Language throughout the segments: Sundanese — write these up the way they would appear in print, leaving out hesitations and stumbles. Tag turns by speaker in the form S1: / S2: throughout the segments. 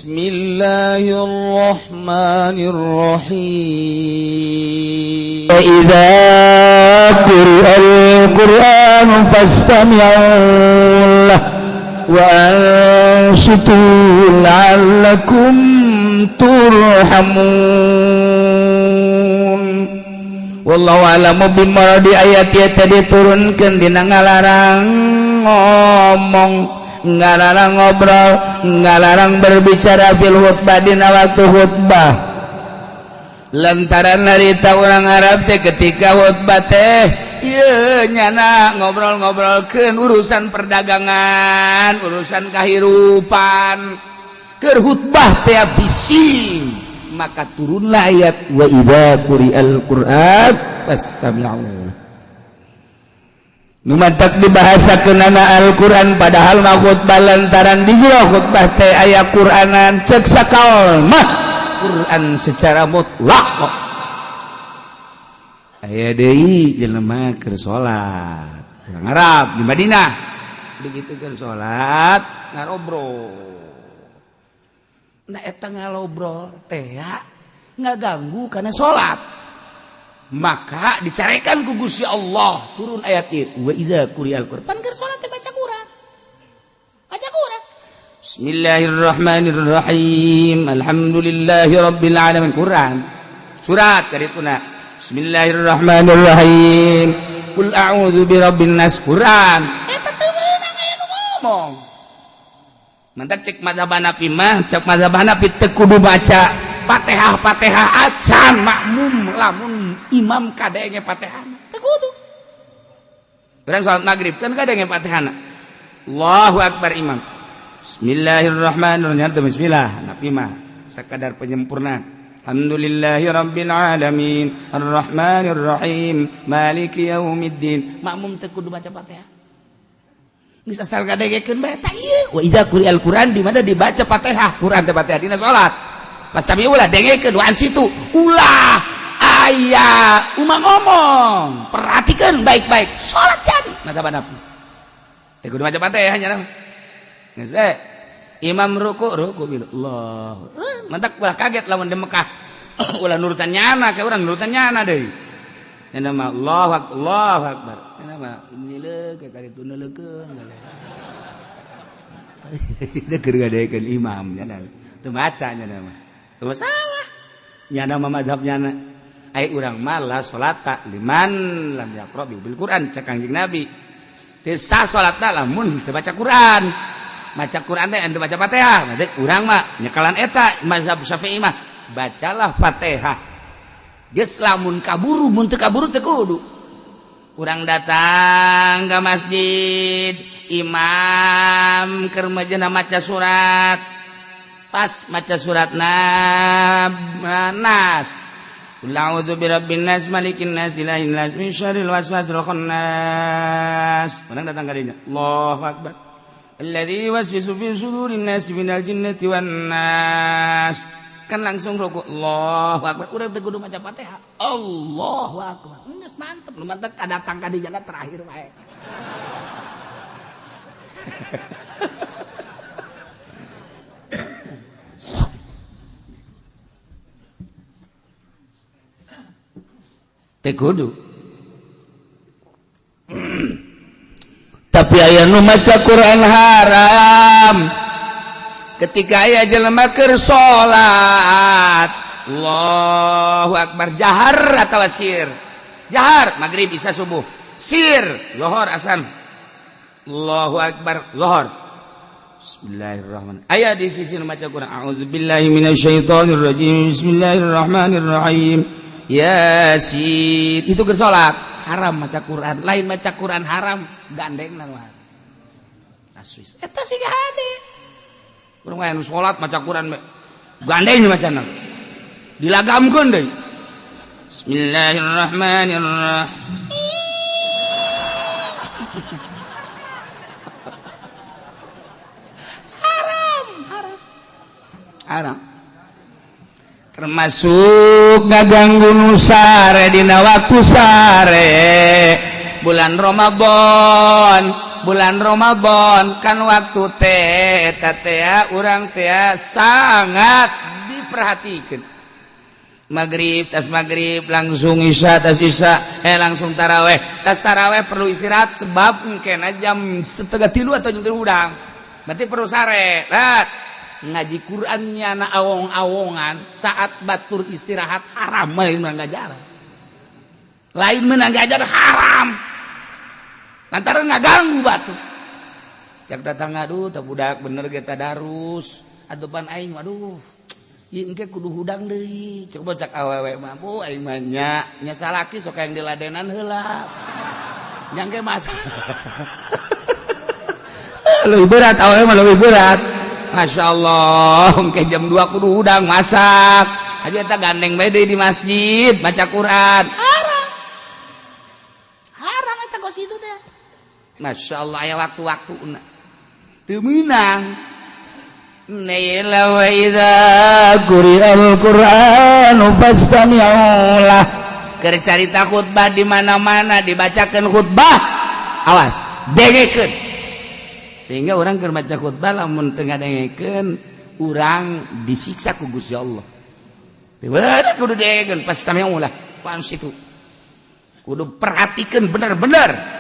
S1: بسم الله الرحمن الرحيم.
S2: إذا قرئ القرآن فاستمعوا له وأنصتوا لعلكم ترحمون. Wallahu a'lamu bimuradi. Ayat ieu teh diturunkeun dina ngalarang ngomong, ngalarang ngobrol, ngalarang berbicara fil khutbah, dina waktu khutbah, lantaran harita orang Arab teh ketika khutbah teh ieu nyana ngobrol-ngobrolkeun urusan perdagangan, urusan kehidupan. Keur khutbah teh bising, maka turunlah ayat wa idza quri'al qur'an fastami'u. Nu matak dibahasakeunana Al-Qur'an, padahal mah khutbah, lantaran di jero khutbah teh aya Qur'anan. Cek sakal mah Quran secara mutlak kok. Aya deui jelema keur salat, urang Arab di Madinah, begitu keur salat ngarobrol. Nah, eta ngalobrol teh ngaganggu karena salat, maka dicarekan ku Gusti Allah, turun ayat ieu wa idza quri'al Qur'an. Pan keur salat teh baca Quran, baca Quran, Bismillahirrahmanirrahim, alhamdulillahi rabbil alamin, Quran surat karituna, Bismillahirrahmanirrahim, qul a'udzu birabbin nas, Quran. Eta teu meunang aya nu ngomong. Mantak cek mazhab Hanafi mah, cek mazhab Hanafi teu kudu baca Fatihah Fatihah acan makmum lamun imam kadenge Fatihah teu kudu. Urang salat maghrib kan kadenge Fatihah. Allahu akbar imam. Bismillahirrahmanirrahim. Bismillah. Hanafi mah sakadar penyempurna. Alhamdulillahi rabbil alamin arrahmanir rahim maliki yaumiddin. Makmum teu kudu baca Fatihah. Geus asal ngadengekeun bae. Tah ieu wa idza quri'al Qur'an, di mana dibaca Fatihah, Quran teh Fatihah dina salat. Pasti ulah dengekeun, wa ansitu, ulah aya umang ngomong, perhatikan baik-baik, salat jadi. Madzhab Hanafi teh kudu maca Fatihah nya. Geus bae imam ruku, ruku bil Allah. Mantak ulah kaget lamun di Mekah ulah nurutan nyana, kayak urang nurutan nyana deui. Nyana mah Allahu akbar, Allahu akbar. Nyana mah nyileuk ka ditu neuleukeun. Itu keur ngadengekeun imam nyana. Teu maca nyana mah. Teu masalah. Nyana mah mazhab nyana. Ai urang mah la salata liman lam yaqra bil Quran, cek Kangjeng Nabi. Teu sah salatna lamun teu baca Quran. Maca Quran teh ente baca Fatihah. Maksud urang mah nyekalan eta mazhab Syafi'i mah bacalah Fatihah. Geus lamun kaburu, mun teu kaburu teu kudu. Urang datang ke masjid, imam keur majena maca surat, pas maca surat Nas, Qul a'udzu birabbin nas, malikin nas, ilahin nas, min syarril waswasil khannas. Urang datang ka dinya, Allahu akbar, alladzi yuwaswisu fi sudurin nas minal jinnati wan nas. Kan langsung ruku, Allahu akbar. Urang teu kudu maca Fatihah, Allahu akbar, geus mantep. Nu mantep kadatang ka dinya terakhir wae. Teu kudu. Tapi aya nu maca Quran haram. Ketika aya jelema keur salat, Allahu akbar, jahar atau sir? Jahar maghrib, bisa subuh, sir lohor, asam. Allahu akbar lohor, Bismillahirrahmanirrahim. Aya di sisi nu maca Quran, a'udzubillahi minasyaitonir rajim, bismillahirrahmanirrahim, yasin. Itu keur salat haram maca Quran. Lain maca Quran haram, gandeng nu taswis eta sih hade. Urang aya nu salat maca Quran gandeng macana, dilagamkeun deui, bismillahirrahmanirrahim. Haram, haram, haram. Termasuk ngaganggu nu sare dina waktu sare bulan Ramadan. Bulan Ramadan kan waktu teh eta teh urang teh sangat diperhatikan. Maghrib, tas maghrib langsung isya, tas isya langsung taraweh, tas taraweh perlu istirahat sebab mungkin jam 2.30 atau jam 3 hudang, berarti perlu sare. Nah, ngaji Qurannya na awong-awongan saat batur istirahat haram. Lain ngajar, lain menang ngajar, haram lantaran ngaganggu batur. Cak tetangga, "Aduh, tak budak bener kita darus atuh pan aing, aduh, ieu engke kudu hudang deui." Coba cak awewe mah, "Bu, aing mah nya nya salaki sok yang diladenan heula." Nyangke mas lebih berat, awewe mah lebih berat. Masya Allah, engke jam 2 kudu hudang masak aja, eta gandeng bae di masjid baca Quran. Haram, haram eta kos itu teh. Masya Allah, aya waktu-waktu teu meunang. Naila wa idza quri'al Qur'anu fastami'u lah. Keur carita khutbah, di mana-mana dibacakeun khutbah, awas, dengekeun. Sehingga orang keur maca khutbah lamun teu ngadengekeun, urang disiksa ku Gusti Allah. Bener, kudu dengekeun, fastami'u lah situ. Kudu perhatikan bener-bener.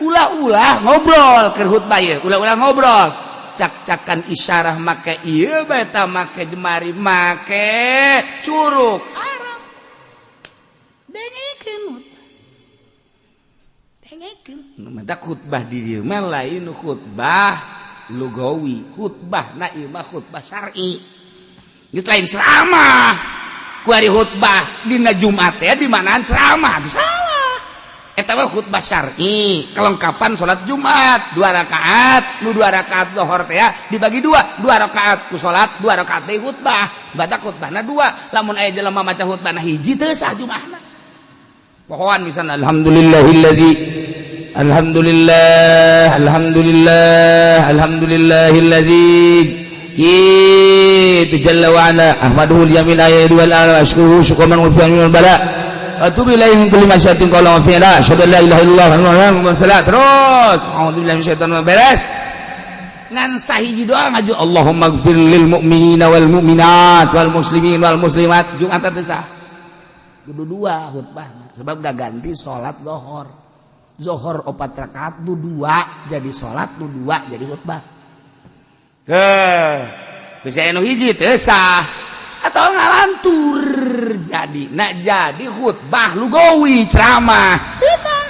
S2: Ulah-ulah ngobrol keur khutbah ieu, ulah-ulah ngobrol. Cak-cakan isyarah make ieu beta, make jemari, make curug, haram. Dengekeun, dengekeun. Mata khutbah di dieu mah lain khutbah lugawi, khutbah na ieu mah khutbah syar'i, geus lain ceramah. Kuari khutbah dina Jumat ya di manaan ceramah itu salah. Eta mah khutbah syar'i, kelengkapan salat Jumat dua rakaat. Nu dua rakaat lohor teh ya dibagi dua, dua rakaat ku salat, dua rakaat deui khutbah. Batak khutbahna dua. Lamun aya jelema maca khutbahna hiji, teu sah Jumatna. Pohoan misalnya, alhamdulillahilladzi, alhamdulillah, alhamdulillah, alhamdulillahilladzi kitu jalla wa ala, ahmaduhu al-jamil ayat wal ala, ashkuruhu syukran wa fi bala, atubu ilaihi min kulli masyatin qala wa fi'la, asyhadu an la ilaha illallah wa salat, terus a'udzubillahi minasyaitonir, beres. Ngan sahiji doa ngaju, Allahumma gfir lil mu'minina wal mu'minat wal muslimin wal muslimat, Jumat teu sah. Kudu dua khutbah sebab gak ganti salat lohor. Zohor opat rakaat nu dua jadi salat, nu dua jadi khutbah. Heh, bisa anu hiji teu sah atau ngalantur jadi nak jadi khutbah lugawi, ceramah teu sah.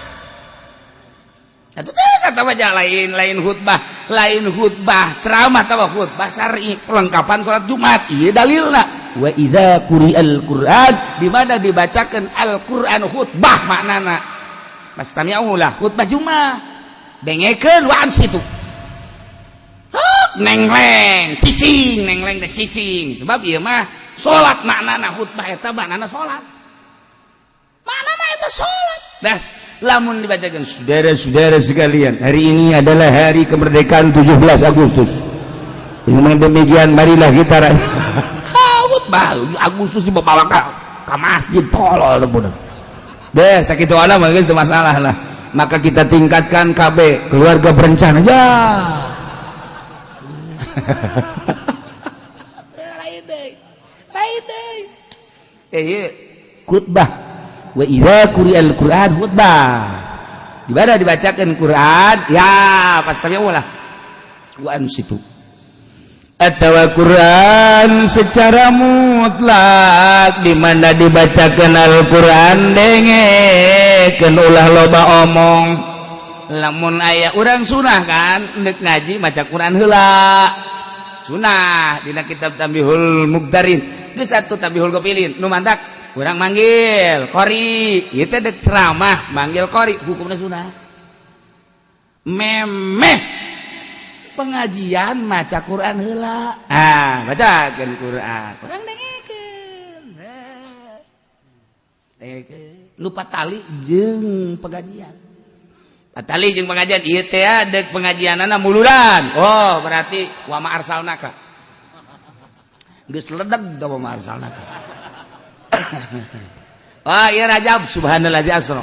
S2: Atuh teu sah tah, lain, lain khutbah, lain khutbah ceramah tawa, khutbah syar'i perlengkapan salat Jumat. Ieu dalilna, wa idza quri'al Qur'an, di mana dibacakan Al-Qur'an khutbah, maknana fastami'u lah, khutbah Jumat dengekeun, wa ansitu, nengleng cicing, nengleng teh cicing, sebab ieu mah salat maknana. Khutbah eta maknana salat, maknana eta salat. Das lamun dibacakan, "Saudara-saudara sekalian, hari ini adalah hari kemerdekaan 17 Agustus. Dengan demikian marilah kita khutbah Agustus dibawa ke masjid," tolol budak deh. Sakit alam geus teu masalah lah. Maka kita tingkatkan KB, keluarga berencana ya. Lain deui, lain deui. Eh, khutbah, wa idza quri'al Qur'an, khutbah di mana dibacakan Quran ya pasti ulah, wa ansitu atau Quran secara mutlak, di mana dibacakan Al-Quran dengekeun, ulah loba omong. Lamun aya urang sunah kan nek ngaji maca Quran heula, sunah dina kitab Tambihul Mugdarin geus satu, Tambihul Gofilin. Nu mantak urang manggil qori ieu teh dek ceramah manggil qori hukumna sunah. Memeh pengajian maca Quran heula, ah, bacakeun Quran, urang dengekeun, dengekeun. Lupa tali jeung pengajian, tali jeung pengajian ieu teh dek pengajianana muludan. Oh, berarti wa ma arsalnaka geus ledeg teh, wa ma arsalnaka. Oh iya, Rajab, subhanallah asra.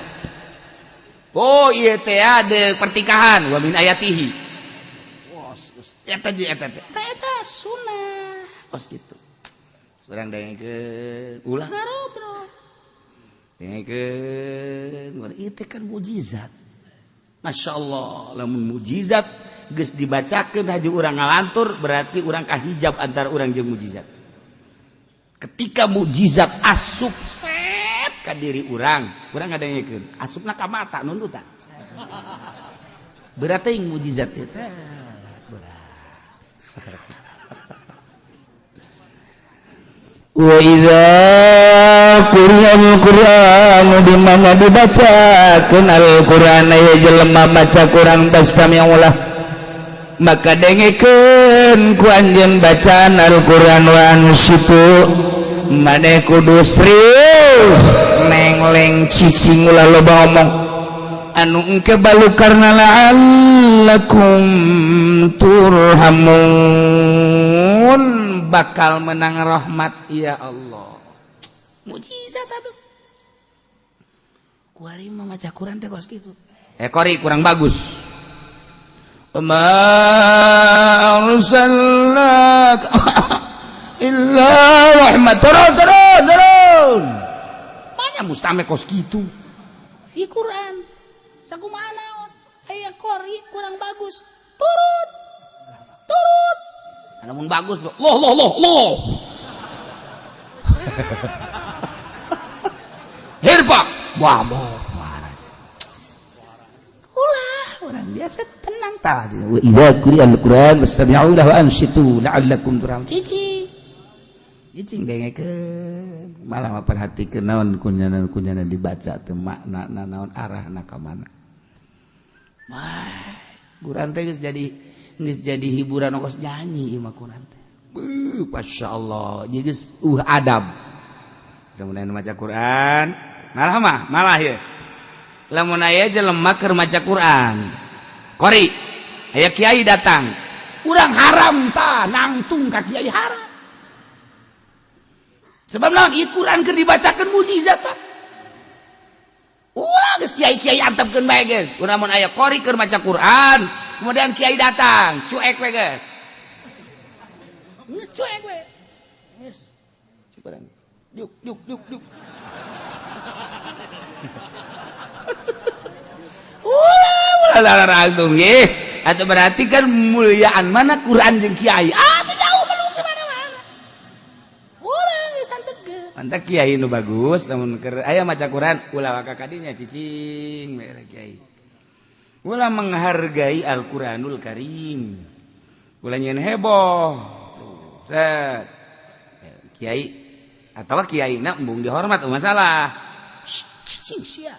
S2: Oh ieu teh ada pertikahan wa min ayatihi. Wah, eta jeung eta teh. Eta sunnah. Kos kitu. Urang dengekeun ulah ngarobrol. Dengekeun ieu teh kan mujizat. Masya Allah, lamun mujizat geus dibacakeun haji urang ngalantur berarti urang kahijab antara urang jeung mujizat. Ketika mujizat asup set ka diri urang, urang ngadengekeun, asupna ka mata nundutan. Berarti yang mujizat itu berat.
S3: Wa iza quri'al Qur'anu di mana dibacakeun Al-Qur'an aya jelema maca Qur'an fastami'ulah maka dengekeun ku anjeun bacaan Al-Qur'an wa ansitu maneh kudu serius nengleng cicing ulah loba omong anu engke balu karena la'allakum turhamun
S2: bakal menang rahmat ya Allah. Mujizat atuh. Kuari mah maca Quran teh kos kitu. Kori kurang bagus.
S3: Ma arsalnaka illa rahmat.
S2: Turun turun turun. Banyak mustame kos kitu. Di Quran sakumaha naon? Aya kori kurang bagus. Turun. Turun. Namun bagus loh loh loh loh. Hirpak. Wah, ulah orang biasa tenang tadi.
S3: Wa idza quri'al Qur'an fastami'u lahu wa ansitu la'allakum turhamun.
S2: Cicing. Cicing dengekeun. Malah perhatikeun naon kunyana-kunyana dibaca teu makna naon arahna ka mana. Wah, Quran teh geus jadi hiburan ongkos nyanyi ieu mah Quran teh. Masya Allah, jadi geus adab. Lamun maca Quran, malah mah, malah ya. Lamun aya jelema keur maca Quran. Qori, aya kiai datang. Urang haram ta nangtung ka kiai haram. Sebab naon ieu Quran keur dibacakeun mujizat, Pak. Ulah geus kiai-kiai antepkeun bae geus. Urang mun aya qori keur maca Quran, kemudian kiai datang, cuek we geus. Geus cuek we. Geus. Cukuran. Diuk diuk diuk diuk. Ulah ulah langsung ye. Atau berarti kan muliaan mana Quran jeung kiai. Ah, teu jauh melung ke mana-mana. Ulah geus antepkeun. Mantap kiai nu bagus lamun keur aya maca Quran ulah waka kadinya cicing we kiai. Ulah menghargai Al-Qur'anul Karim. Ulah nyeun heboh. Tuh, set. Kiai atau kiai na embung dihormat masalah. Cicing sia.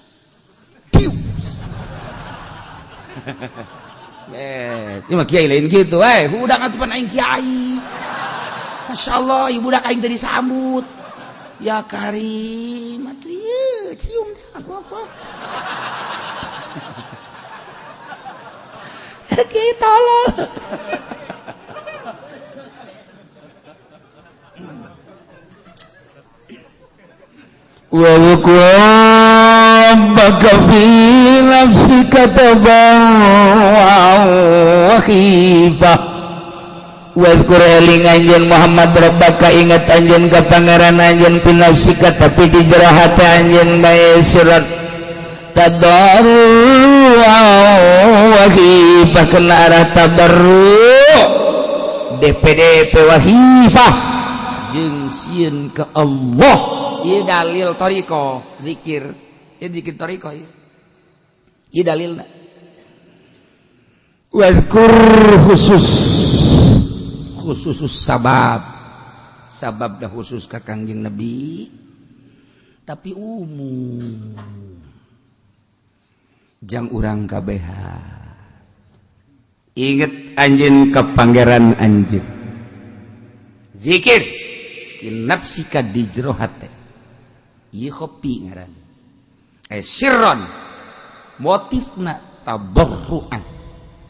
S2: Piu. Beres. Ini mah kiai lain gitu, eh, budak atuh pan aing kiai. Masya Allah, ibu budak aing teu disambut. Ya Karim, atuh ieu cium dah, bok. Kiai tolol.
S3: Wa rabbaka fi nafsika tadarru'an wa khifah. Wadhkur eling anjeun Muhammad rabbaka ingat anjeun ka pangeran anjeun fi nafsika tapi di jero hate anjeun bae surat tadarru'an wa khifah kena arah tadarru' DPDP wa khifah
S2: jeung sieun ka Allah. Ieu dalil thariqah zikir. Ieu zikir thariqah ieu. Ieu dalilna.
S3: Wadhkur khusus
S2: khusus sabab. Sabab dah khusus ka Kangjeng Nabi. Tapi umum. Jang urang kabeha. Inget anjeun ka pangeran anjeun. Zikir nafsika di jero hate. Ieu khopi ngaran. Sirron motifna tabarruan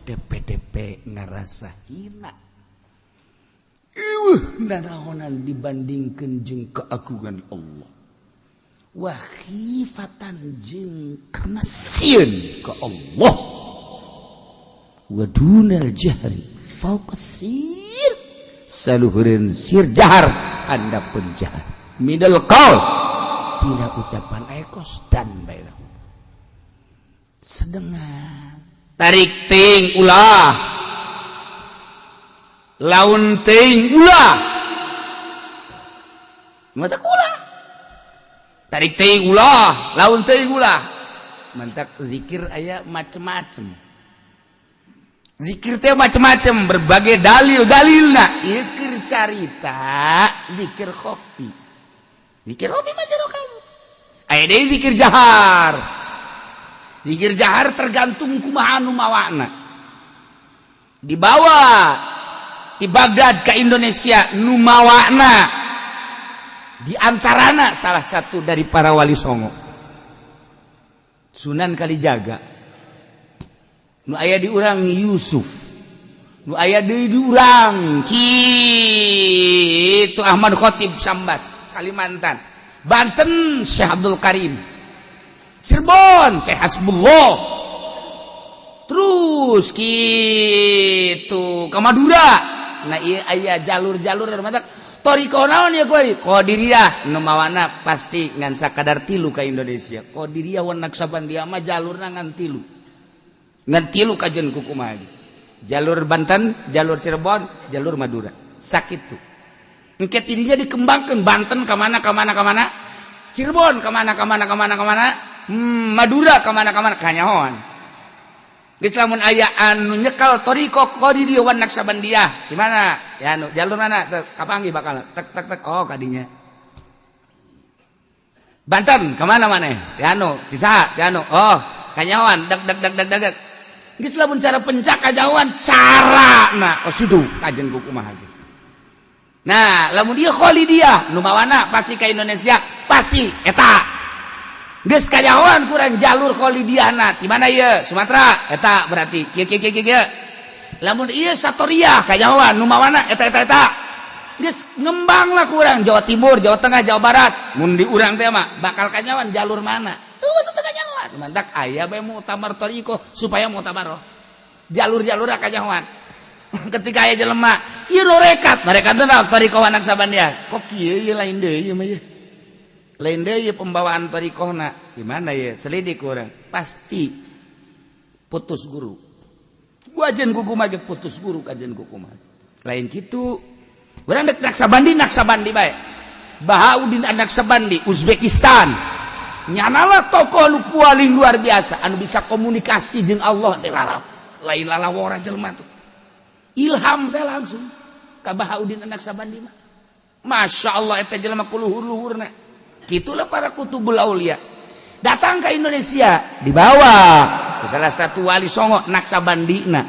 S2: DPDP ngarasa hina. Ieuh nanaonan dibandingkeun jeung keagungan Allah. Wa khifatan, jeung karena sieun ke Allah. Wa dunal jahri fauqa sir, saluhureun sir jahar, pun jahar. Minal qaul, tina ucapan, ekos dan bae sedengan. Tarik ting ulah, laun ting ulah, mata ulah, tarik ting ulah, laun ting ulah. Mantak zikir aya macem-macem, zikir teh macem-macem, berbagai dalil dalilna. Zikir carita, zikir kopi, zikir kopi mah jero kamu. Aya deui zikir jahar. Zikir jahar tergantung kumaha anu mawana. Dibawa di Baghdad ke Indonesia, nu mawana di antarana salah satu dari para wali songo, Sunan Kalijaga. Nu aya di urang Yusuf, nu aya deui di urang kitu Ahmad Khatib Sambas, Kalimantan. Banten Syekh Abdul Karim, Cirebon Syekh Hasbullah, terus gitu ke Madura. Nah, iya, aya jalur-jalur dari mata thoriqoh naon ya kuari Qadiriyah, nu mawana pasti ngan sakadar tilu ka Indonesia. Qadiriyah wan Naqsyabandiyah mah jalurna ngan tilu, ngan tilu. Kajen kukumaha, jalur Banten, jalur Cirebon, jalur Madura. Sakit tuh engke tidinya dikembangkan. Banten kemana, kemana, kemana, Cirebon kemana, kemana, kemana, kemana, Madura kemana, kemana, kanyahoan. Geus lamun aya anu nyekal thoriqoh Qadiriyah wan Naqsyabandiyah di mana ya, anu jalur mana kapanggih bakal tek tek tek. Oh, kadinya Banten kemana mana ya, anu di saha ya, anu, oh, kanyahoan, dek dek dek dek dek dek. Geus lamun cara pencak kanyahoan cara, nah, kos kitu kajen kumaha ge. Nah, lamun dia Khalidiyah nu mawana pasti ke Indonesia pasti eta. Geus kanyahoan kurang jalur Khalidiyahna di mana ieu? Sumatera eta berarti kieu kieu kieu kieu. Lamun ieu Satoriyah, kanyahoan nu mawana eta eta eta. Geus ngembang lah kurang Jawa Timur, Jawa Tengah, Jawa Barat. Mun di urang teh mah bakal kanyahoan jalur mana? Tuh nu teu kanyahoan. Mantak aya bae muktamar thoriqoh supaya muktamar jalur-jalur kanyahoan. Ketika aya jelema ieu norekat, norekat teh naon? Thoriqoh Naqsyabandiyah. Kok kieu ieu, lain deui ieu mah, ieu lain deui pembawaan thoriqohna, gimana ya? Selidik urang, pasti putus guru. Kajen kukumaha ge putus guru, kajen kukumaha lain kitu. Urang dek Naqsyabandi, Naqsyabandi bae. Bahauddin Naqsyabandi, Uzbekistan, nyanalah tokoh nu paling luar biasa anu bisa komunikasi jeung Allah teh. Lain lalawora jelema tuh, ilham teh langsung ka Bahauddin Naqsyabandi mah. Masya Allah, eta jelema kuluhur-luhurna. Gitulah para kutubul aulia datang ke Indonesia, dibawa salah satu wali songo Naqsyabandina.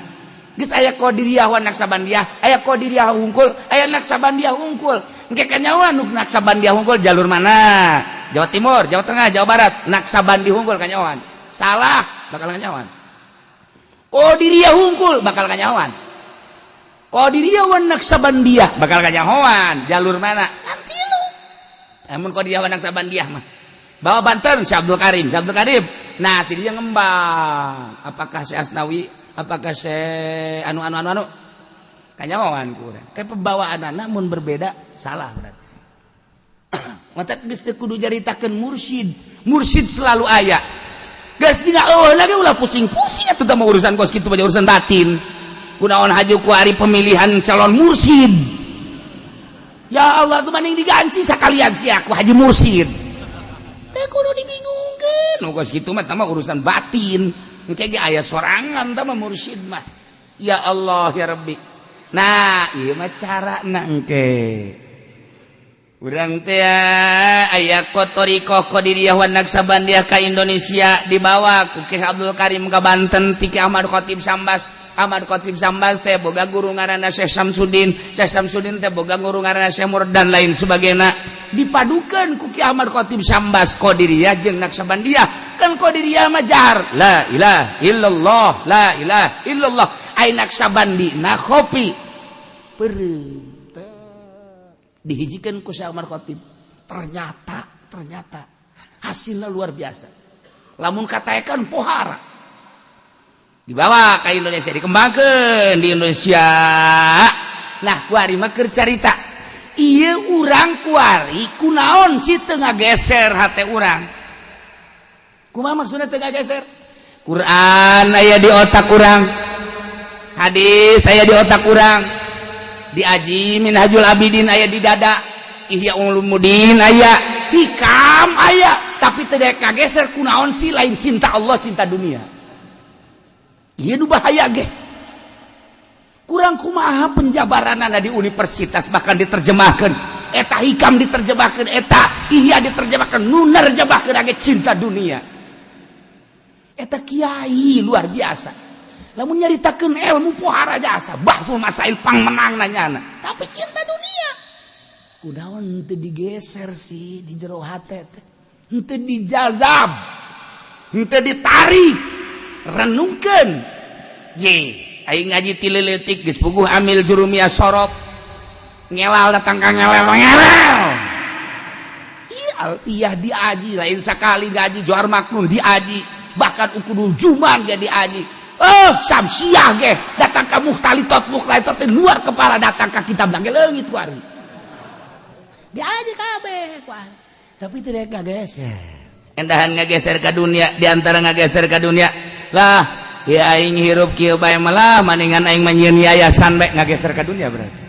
S2: Geus aya Qadiriyah wa Naqsyabandiyah, aya Qadiriyah hungkul, aya Naqsyabandiyah hungkul. Engke kanyahoan nu Naqsyabandiyah hungkul jalur mana? Jawa Timur, Jawa Tengah, Jawa Barat, Naqsyabandi hungkul kanyahoan. Salah, bakal kanyahoan. Qadiriyah hungkul bakal kanyahoan. Qadiriyah wan Naqsyabandiyah bakal kanyahoan jalur mana? Kan tilu. Namun Qadiriyah wan Naqsyabandiyah mah bawa Banten Syekh Abdul Karim, Syekh Abdul Karim. Nah, tidinya ngembang. Apakah Syekh Asnawi, apakah Syekh anu anu anu anu, kanyahoan kurang. Kayak pembawaan namun berbeda, salah berarti. Mata geus teu kudu jaritakeun mursyid. Mursyid selalu aya. Geus dina eueuh lagi ulah pusing-pusing atuh mah, urusan kos kitu mah urusan batin. Kunaon haju ku ari pemilihan calon mursyid? Ya Allah, tuh mending diganti sakalian sia ku haji mursyid. Teu kudu dibingungkeun. Nu kos kitu mah mah urusan batin. Engke ge aya sorangan tah mah mursyid mah. Ya Allah ya Rabbi. Nah, ieu mah carana engke. Urang teh aya thoriqoh Qadiriyah wan Naqsyabandiyah ka Indonesia, dibawa ku Ki Abdul Karim ka Banten ti Ki Ahmad Khatib Sambas. Ahmad Khatib Sambas teh boga guru ngaranna Syekh Samsudin. Syekh Samsudin teh boga guru ngaranna Syekh Murad dan lain sebagainya. Dipadukan ku Ki Ahmad Khatib Sambas Qadiriyah jeung Naqsyabandiyah. Kan Qadiriyah mah jahar la ilaha illallah, la ilaha illallah. Ai Naqsyabandi na khofi, peureum, dihijikan ku Syekh Ahmad Khatib. Ternyata ternyata Hasilnya luar biasa. Lamun katakan pohara dibawa ke Indonesia, dikembangkan di Indonesia. Nah, kuari mah keur carita ieu urang kuari kunaon sih teu ngageser hate urang? Kumaha maksudna teu ngageser? Quran aya di otak urang, hadis aya di otak urang, diaji Minhajul Abidin aya di dada, Ihya Ulumuddin aya, Hikam aya, tapi tidak ngageser. Kunaon sih? Lain cinta Allah, cinta dunia. Ieu nu bahaya ge. Kurang kumaha penjabaranana di universitas, bahkan diterjemahkan eta Hikam, diterjemahkan eta Ihya, diterjemahkan nu nerjemahkeun ge cinta dunia. Eta kiai luar biasa, lamun nyaritakeun ilmu pohara jasa, bahsul masail pang menang nanyana, tapi cinta dunia. Kunaon teu digeser sih di jero hate teh? Henteu dijazab, henteu ditarik, renungkeun. Je aing ngaji ti leutik geus puguh amil jurumiyah sorop ngelal, datang ka ngelel ngelel. Ih, alfiyah diaji, lain sakali gaji, Johar Maknun diaji, bahkan Ukudul Juman ge diaji. Oh, Samsiah ge datang ka Mukhtalitot, Mukhtalitot luar kepala, datang ka kitab ge leungit kuari. Diaji kabeh kuari, tapi tidak ngageser.
S3: Endahan ngageser ke dunia, diantara ngageser ke dunia lah ya, aing hirup kieu bae malah maningan aing mah nyieun yayasan bae. Ngageser ke dunia berarti.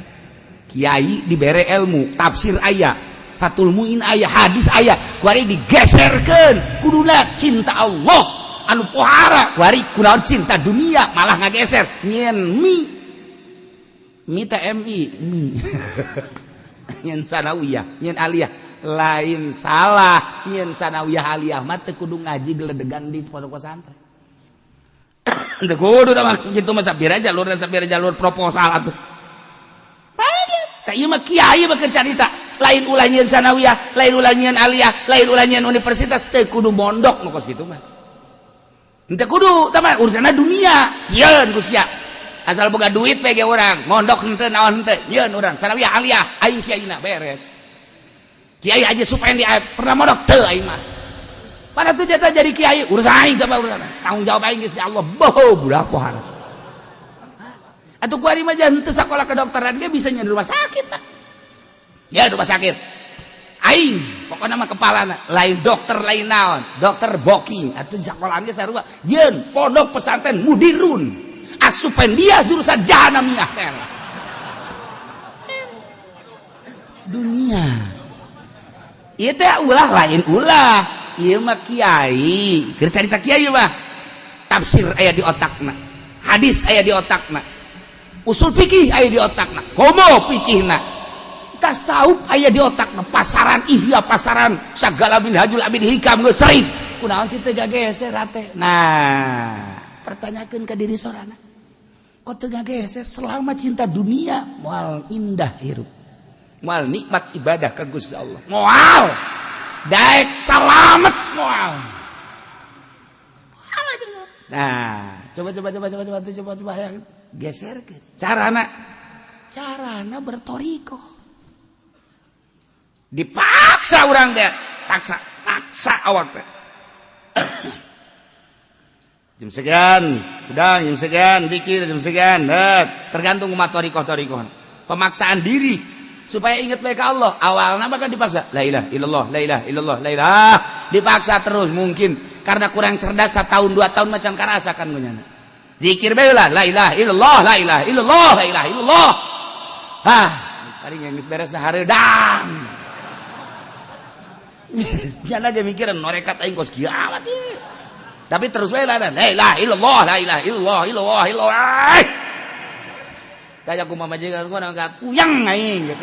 S2: Kiai dibere ilmu, tafsir aya, Fathul Muin aya, hadis aya, kuari digeserkeun. Kuduna cinta Allah anu pohara, kuari kunaon cinta dunia, malah ngageser nyieun mi mi TMI mi,
S3: nyieun sanawiyah, nyieun aliyah. Lain salah nyieun sanawiyah aliyah mah, teu kudu ngaji geledegan di pondok pesantren. Teu kudu mah kitu mah, sapira jalur, sapira jalur proposal atuh.
S2: Tah, ieu mah kiai mah carita, lain ulah nyieun sanawiyah, lain ulah nyieun aliyah, lain ulah nyieun universitas, teu kudu mondok nu kos kitu mah. Teu kudu, tah mah urusanna dunia. Nyieun ku sia.
S3: Asal boga duit ge urang mondok henteu, naon henteu, nyieun urang sanawiyah aliyah, aing kiaina, beres.
S2: Kiai aja supaya dia pernah mondok teu aing mah. Pada tuh jatah jadi kiai urusan aing teh, urusan tanggung jawab aing geus di Allah. Boho budak pohara. Atuh kuari mah henteu sakola kedokteran ge bisa nyieun rumah sakit lah.
S3: Ya rumah sakit. Aing pokoknya mah kepalana lain dokter, lain naon, dokter booking atuh sakolaan ge sarua.
S2: Yeun pondok pesantren mudirun. Asupan dia jurusan jahanamiyah, beres. Dunia.
S3: Ieu teh ulah, lain ulah. Ieu mah kiai, keur carita kiai mah tafsir aya di otakna, hadis aya di otakna, usul fikih aya di otakna, komo fikihna,
S2: tasawuf aya di otakna, pasaran Ihya, pasaran segala, Minhajul Abidin, Hikam geus sering. Kunaon sih teu gageser hate?
S3: Nah,
S2: pertanyakeun ka diri sorangan, kok teu gageser? Selama cinta dunia, moal indah hirup,
S3: moal nikmat ibadah ka Gusti Allah.
S2: Moal daek salamet, moal.
S3: Nah, coba coba coba coba coba coba coba yang
S2: geser ke carana, carana bertoriko.
S3: Dipaksa orang teh, paksa paksa awak teh, jam sekian udah, jam sekian dikir, jam sekian. Tergantung umat torikoh torikoh, pemaksaan diri
S2: supaya ingat baik Allah. Awalnya bahkan dipaksa
S3: la ilaha illallah, la ilaha illallah, la ilaha, dipaksa terus. Mungkin karena kurang cerdas, 1 tahun 2 tahun macam karasa kan gue. Zikir bae lah, la ilaha illallah, la ilaha illallah, la ilaha illallah. Ah, tadi geus beres hareudang. Jangan aja mikiran norekat aing kos kieu amat. Tapi terus bae lah, la ilaha illallah, la ilaha illallah, illallah, illallah. Tanya ku mama majikan gua nggak puyeng aing.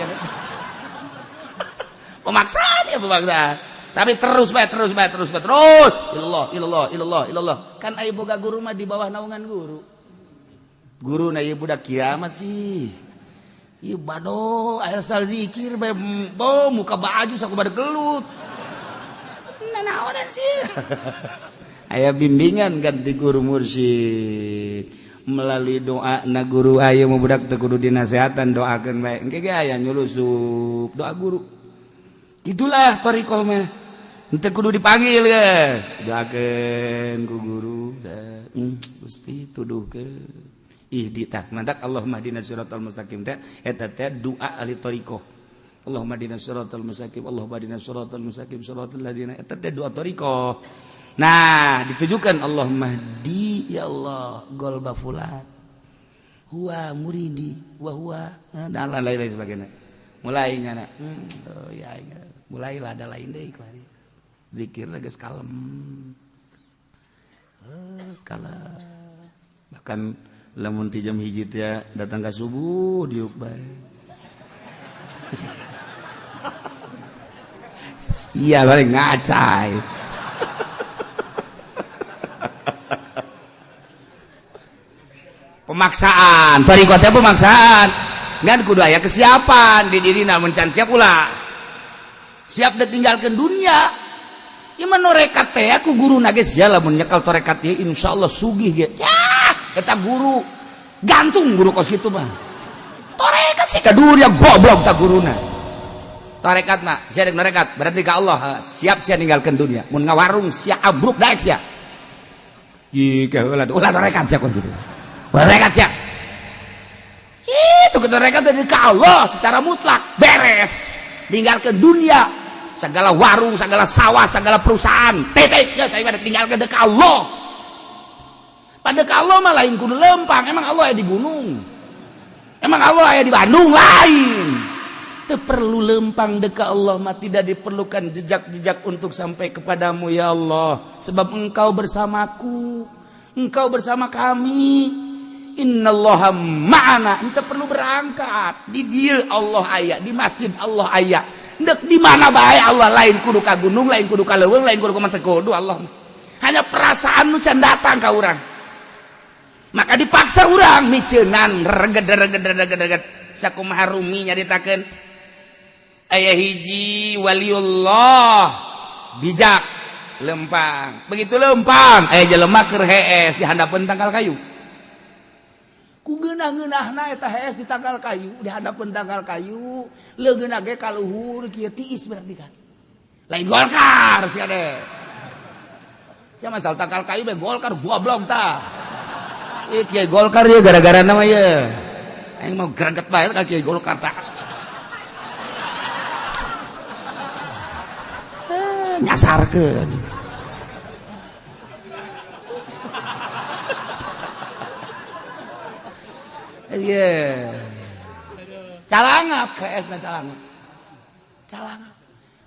S3: Pemaksaan ya, pemaksaan. Tapi terus bae, terus bae, terus bae, terus. Illallah, illallah, illallah, illallah.
S2: Kan aya boga guru mah, di bawah naungan guru.
S3: Guru na ieu budak kiamat sih.
S2: Ieu bado asal zikir bae, bo muka baju saku bade gelut. Nah, naonan sih?
S3: Aya bimbingan ganti guru mursyid melalui doa na guru. Ayo mau budak teu kudu dinasehatan, doakeun bae, engke ge aya nyulusup doa guru. Itulah thoriqoh mah.
S2: Henteu kudu dipanggil geus. Doakeun ku guru. Gusti tuduhkeun. Ihdi tah mantak Allahumma hdina siratal mustaqim teh eta teh doa ahli thariqah. Allahumma hdina siratal mustaqim, Allahumma hdina siratal mustaqim, siratal ladzina, eta teh doa thariqah. Nah, ditujukan Allahumma hdi ya Allah golba fulan. Huwa muridi wa huwa dan lain-lain sebagainya. Mulai nyana. Oh ya, mulailah ada lain deui kuari. Zikir geus kalem. Kalem. Bahkan lamun ti jam 1 teh datang ka subuh diuk bae. Sia bari ngacai. Pemaksaan, thariqah teh pemaksaan. Ngan kudu aya kesiapan di dirina mun can siap ulah. Siap ditinggalkeun dunia. Ieu mah norekat teh ku guruna geus sia lamun nyekel torekat ieu insyaallah sugih ge. Yah, eta guru gantung guru kos kitu mah. Torekat sih ka dunia goblok ta guruna. Torekat mah sia rek norekat berarti ka Allah siap sia ninggalkeun dunia. Mun ngawarung sia abruk daek sia. Ih heula ulah torekat sia kos kitu. Torekat sia. Itu torekat dari ka Allah secara mutlak beres. Tinggalkeun dunia, segala warung, segala sawah, segala perusahaan, titik ya saya tinggalkeun ka Allah. Pada ka Allah mah lain kudu lempang, emang Allah aya di gunung. Emang Allah aya di Bandung lain. Teu perlu lempang deka Allah mah, tidak diperlukan jejak-jejak untuk sampai kepadamu ya Allah, sebab Engkau bersamaku, Engkau bersama kami. Innallaha ma'ana, ente perlu berangkat. Di dieu Allah aya, di masjid Allah aya. Ndek di mana bae Allah, lain kudu ka gunung, lain kudu ka leuweung, lain kudu ka teu kudu Allah. Hanya perasaan nu can datang ka urang. Maka dipaksa urang miceunan reged reged reged reged. Sakumaha Rumi nyaritakeun aya hiji waliullah bijak lempang. Begitu lempang aya jelema keur hees di handapeun tangkal kayu. Ku geunah-geunahna eta hees di tangkal kayu, di handapeun tangkal kayu, leungeunna ge ka luhur kieu tiis berarti kan. Lain Golkar sia deh. Sia masal tangkal kayu be Golkar goblok tah. Ih kiai Golkar ieu gara-gara nama ieu. Aing mau greget bae ka kiai Golkar tah. Nyasarkeun. Iya. Calangap PS na calangap. Calangap.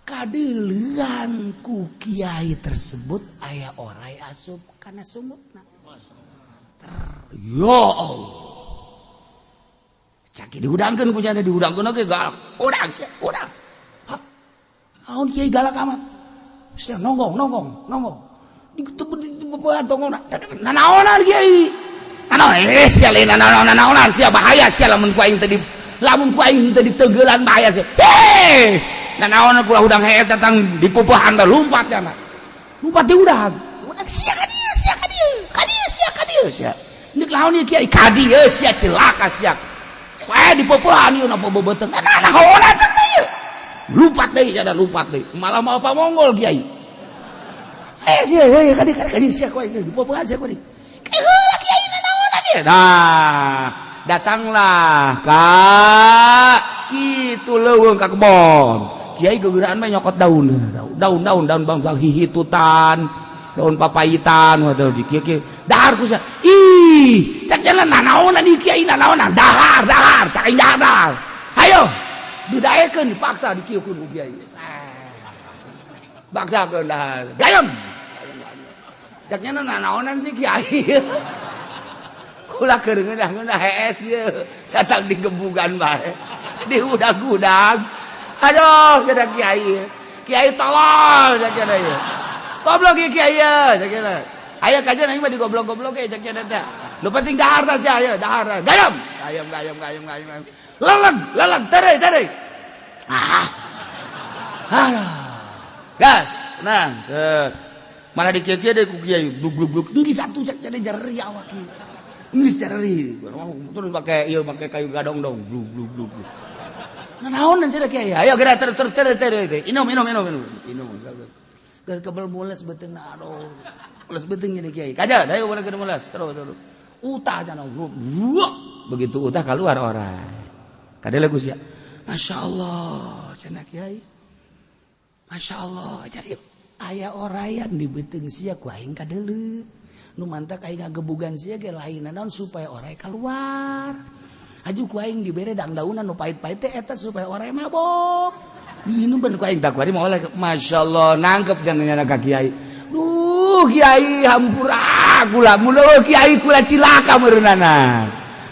S2: Kadeulean ku kiai tersebut aya orai asup kana sumutna. Ya Allah. Caki dihudangkeun kunyana dihudangkeun oge galak. Udang sia, udang. Hah? Naon kiai galak amat? Sia nonggong nonggong nonggong. Ditutup tonggongna. Nanaonan kiai? Nanaon sia lain nanaonan sia bahaya sia lamun ku aing teu di lamun ku aing teu ditenggelan bahaya sia. Heh! Nanaonan kula hudang hees datang dipupuhan teh lumpat ya mah. Lumpat di udang. Udang sia ka dieu sia ka dieu. Ka dieu sia ka dieu sia. Nek laon ieu kiai ka dieu sia celaka sia. Wae dipupuhan ieu napa beubeuteng. Nanaonan cenah ieu. Lumpat deui sia lumpat deui. Malah mau apa Mongol kiai. Eh sia ka dieu ka dieu sia ku aing dipupuhan sia ku dieu. Heula kiai nanaonan ieu. Nah, datanglah ka kitu leuweung ka kebon. Kiai gegeraan mah nyokot daun, daun daun daun bangsa hihitutan, daun papayitan waduh di kieu kieu. Dahar ku sia. Ih, cak jalan nanaonan ieu kiai nanaonan. Dahar, dahar, cak aing dahar, dahar. Hayo. Didaekeun dipaksa dikieukeun ku kiai. Baksakeun dahar. Gayem. Caknya nanaonan sih kiai. Kula keur ngeunah-ngeunah hees ieu. Datang di gebugan bae. Di udag-udag. Aduh, kira kiai. Kiai tolol cak ieu. Goblok ieu kiai ieu cak Aya kajian aing mah digoblok-goblok ge cak teh. Nu penting dahar tah sia ieu, dahar. Gayem. Gayem gayem gayem gayem. Leleg, leleg, tere tere. Ah. Aduh. Gas, tenang. Malah dikieu-kieu deui ku kiai blug blug blug. Geus satu cak jadi jeri awak ieu. Geus jeri. Terus pakai ieu pakai kayu gadong dong blug blug blug. Nah, naon sia kiai? Ayo geura ter ter ter ter. Inum inum inum inum. Inum. Geus kebel mules beuteungna, aduh. Mules beuteung ini kiai. Kaja, dayo urang keur mules terus terus. Utah cenah. Begitu utah keluar oray. Kadele ku sia. Masya Allah, cenah kiai. Masya Allah, jadi aya orayan di beuteung sia ku aing kadeuleu. Nu mantak aing ngagebugan sia ge lain naon supaya oray keluar. Haju ku aing dibere dangdaunan nu pahit-pahit teh eta supaya oray mabok. Diinum ben ku aing tak kuari mau oleh. Masya Allah, nangkep jangan nyana ka kiai. Duh, kiai hampura kula mulu kiai kula cilaka meureunana.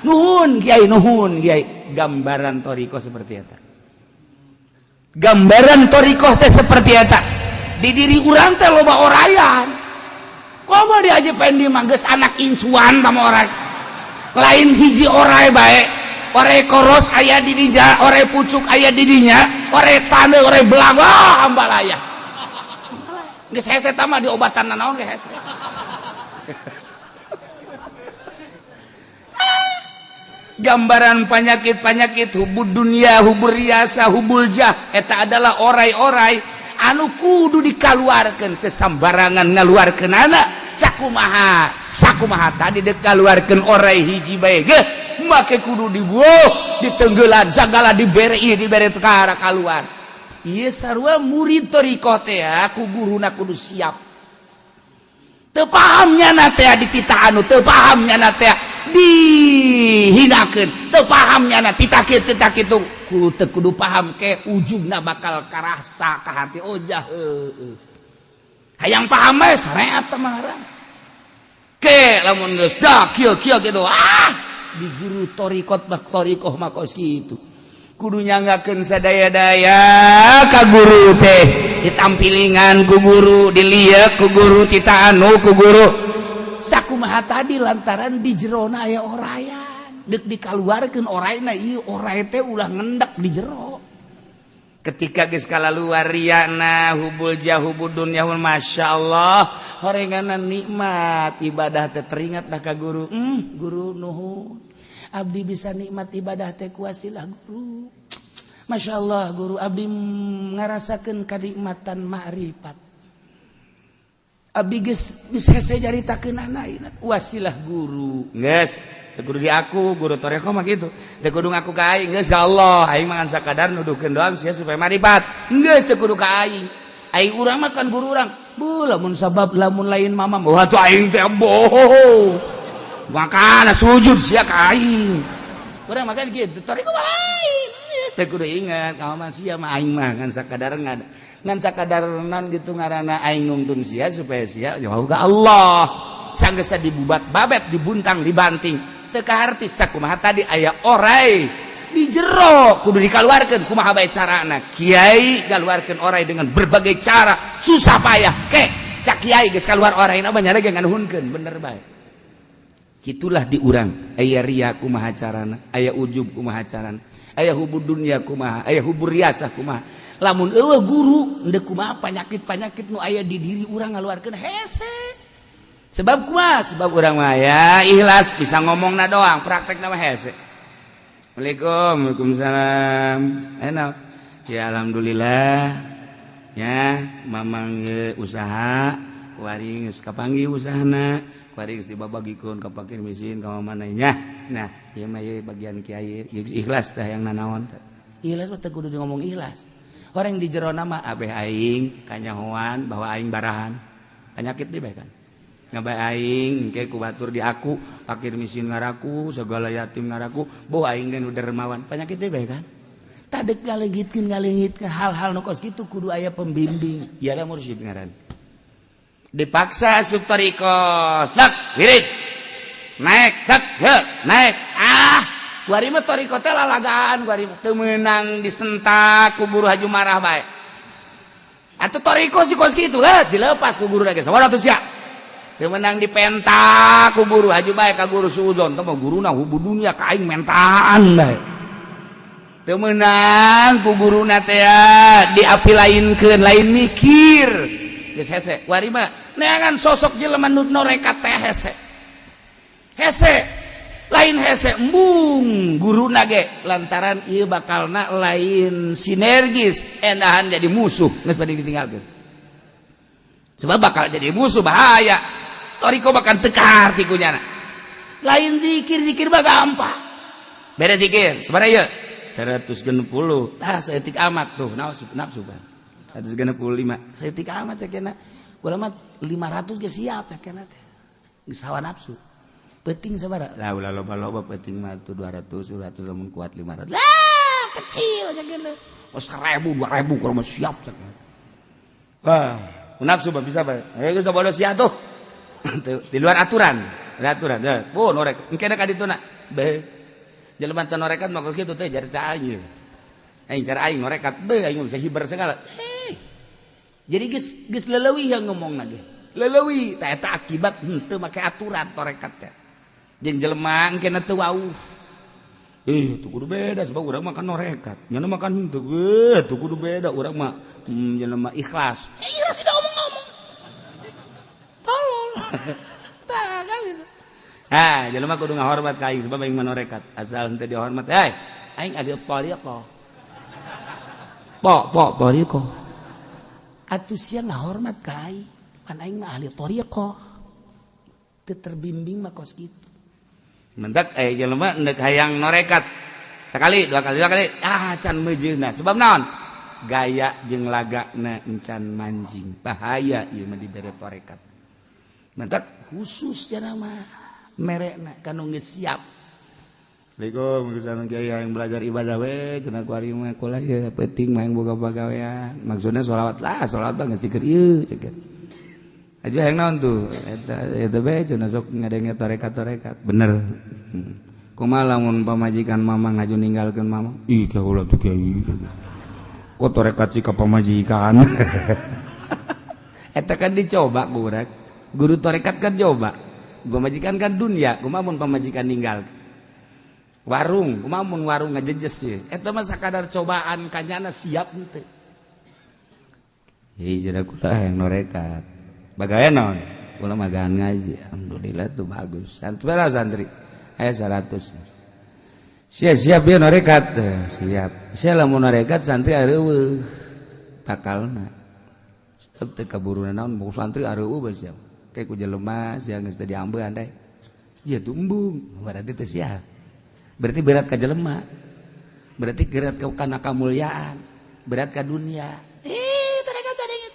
S2: Nuhun kiai, nuhun kiai. Gambaran thoriqoh seperti eta. Gambaran thoriqoh teh seperti eta. Di diri urang teh loba orayan. Komo di Haji Pendi mah geus anak incuan sama oray. Lain hiji oray bae. Oray koros aya di dinya, oray pucuk aya di dinya, oray tane, oray belang, wah ambalaya. Geus hese tah mah diobatan nanaon ge hese. Gambaran penyakit-penyakit hubud dunia, hubur riasa, hubul jah eta adalah orai-orai anu kudu dikaluarkeun teu sambarangan ngaluarkeun anak. Sakumaha sakumaha tadi dek kaluarkeun orai hiji bae ge make kudu dibuah ditenggelan sagala dibere ieu dibere teu ka kaluar. Ieu sarua murid thoriqoh teh ku guruna kudu siap. Teu paham nyana teh dititah anu teu paham nyana teh dihinakeun, teu paham nyana titah kieu titah kitu kudu teu kudu paham ke ujungna bakal karasa ka hati ojah heueuh. Hayang paham bae syariat teh mah ngaran. Ke lamun geus dah kieu kieu kitu ah di guru thoriqot bak thoriqoh mah kos kitu. Kudu nyanggakeun sadaya-daya ka guru teh, ditampilingan ku guru, diliek ku guru, tita anu ku guru. Sakumaha tadi lantaran di jerona aya orayan, deuk dikaluarkeun orayna ieu oray teh ulah ngendak di jero. Ketika geus kalaluar riana hubul jah hubud dunya, Masya Allah, horenganan nikmat ibadah teh teringat dah ka guru. Guru nuhun, abdi bisa nikmat ibadah teh kuasilah guru. Masya Allah guru, abdi ngarasakeun kanikmatan ma'rifat. Abdi geus geus hese nyaritakeun anak wasilah guru. Geus teu kudu di aku, guru thoriqoh mah kitu. Teu kudu ngaku ka aing, geus ka Allah. Aing mah ngan sakadar nuduhkeun doang sia supaya marifat. Geus teu kudu ka aing. Aing urang mah kan guru urang. Bu, lamun sabab lamun lain mama, wah tuh aing teh bohong. Makana sujud sia ka aing. Urang mah kan kitu, thoriqoh mah lain. Teu kudu ingat, kamu mah sia mah aing mah ngan sakadar ngan sakadar nan gitu ngaranna aing nungtun sia supaya sia jauh ka Allah. Sanggeus dibubat babet dibuntang dibanting. Teu kaharti sakumaha tadi aya orai di jero kudu dikaluarkeun kumaha bae carana. Kiai ngaluarkeun orai dengan berbagai cara, susah payah. Ke cak kiai geus kaluar oraina banyak ge nganuhunkeun bener bae. Kitulah di urang aya ria kumaha carana, aya ujub kumaha carana, aya hubud dunya kumaha, aya hubur riasah kumaha. Lamun eueuh guru endek kumaha penyakit-penyakit nu aya di diri urang ngaluarkeun hese. Sebab kumaha? Sebab urang mah ya ikhlas bisa ngomongna doang, praktekna mah hese. Assalamualaikum, waalaikumsalam. Enak. Ya alhamdulillah. Ya, mamang usaha kuari geus kapanggih usahana, kuari geus dibabagikeun ka fakir miskin ka mana nya. Nah, ieu mah ieu bagian kiai ikhlas tah yang nanaon teh. Ikhlas mah teu kudu ngomong ikhlas. Orang di jero mah abeh aing kanyahoan bahwa aing barahan. Penyakit deui bae kan. Ngabae aing engke ku batur di aku, fakir miskin ngaraku, segala yatim ngaraku, boh aing ge nu dermawan. Penyakit deui bae kan. Tadek ngaleungitkeun ngaleungitkeun hal-hal nu kos kitu kudu aya pembimbing. Ieu lah mursyid ngaran. Dipaksa asup thoriqoh, tak wirid. Naik, tak, he, naik. Ah, kuari mah thoriqoh teh lalagaan kuari mah. Teu meunang disentak ku guru haju marah bae. Atuh thoriqoh si kos kitu geus dilepas ku guru lagi. Sabaraha atuh sia? Teu meunang dipentak ku guru haju bae ka guru suudzon. Teh mah guruna hubu dunya ka aing mentaan bae. Teu meunang ku guruna teh diapi lainkeun lain mikir. Geus hese. Kuari mah neangan sosok jelema nu norekat teh hese. Hese lain hese embung guruna ge lantaran ieu bakalna lain sinergis endahan jadi musuh geus bade ditinggalkeun. Sebab bakal jadi musuh, bahaya. Thoriqoh bahkan tekar tikunya lain zikir. Zikir mah gampang, beda zikir sebenarnya ya 160 tah, saeutik amat tuh nafsu. Nafsu kan 165 saeutik amat. Sakena kula mah 500 ge siap ya, kena teh geus hawa nafsu. Penting sabaraha lah, ulah loba-loba. Penting mah tuh 200, 200, lamun kuat 500 lah, kecil sakena. Oh, 1000, 2000 kalau mah siap sakena. Wah, nafsu mah bisa bae. Eh, geus bodoh sia tuh. Di luar aturan, ada aturan. Oh, norek. Engke ka dituna. Be. Jelema teu norekat mah kos kitu teh jar aing. Aing cara aing norekat be aing bisa hiber segala. Hei. Jadi geus geus leleuwih yang ngomong lagi. Leleuwih tah eta akibat henteu make aturan torekat teh. Jeung jelema engke teu wauh. Eh, tuh kudu beda sebab urang makan norekat. Nyana makan henteu, eh, tuh kudu beda urang mah jelema ikhlas. Eh, ikhlas tidak ngomong-ngomong. Tolol. Tah kan gitu. Ah, jelema kudu ngahormat ka aing sebab aing mah norekat. Asal henteu dihormat, eh, aing ahli thariqah. Po, po, thariqah. Atuh sia ngahormat ka aing. Pan aing mah ahli thariqah. Teu terbimbing mah kos kitu. Mentak eh jelema endek hayang norekat sekali, dua kali, dua kali, ah, can meujeuhna. Sebab naon? Gaya jeung lagana encan manjing. Bahaya ieu mah dibere torekat. Mentak khusus cenah mah merekna kanu geus siap. Assalamualaikum, kiai, yang belajar ibadah we cenah. Kuari mah kula ya penting mah yang boga pagawean, maksudnya sholawat lah, sholawat mah geus dikeur ieu cek aja. Yang naon tuh eta eta bae cenah, sok ngadenge tarekat-tarekat bener. Kumaha lamun pamajikan mama ngaju ninggalkeun mama? Ih, kaula tuh kiai kok tarekat sih ka pamajikan. Eta kan dicoba ku urang guru tarekat kan, coba pamajikan kan dunia. Kumaha mun pamajikan ninggal warung? Kumaha mun warung ngajejes sih? Eta mah sakadar cobaan kanyana siap henteu. Hei, jadi kula yang norekat bagaimana naon? Kula magaan ngaji, alhamdulillah tuh bagus. Santri berapa santri? Eh, 100. Siap siap ya norekat. Eh, siap. Saya lamun norekat santri areueuh bakalna. Sebab teu kaburu naon mau santri areueuh bae siap. Kayak ku jelema sia geus teu diambean deh. Jia tuh embung, berarti teu siap. Berarti berat ka jelema. Berarti berat ka kana kamuliaan, berat ka dunia. Eh, tarekat tarekat.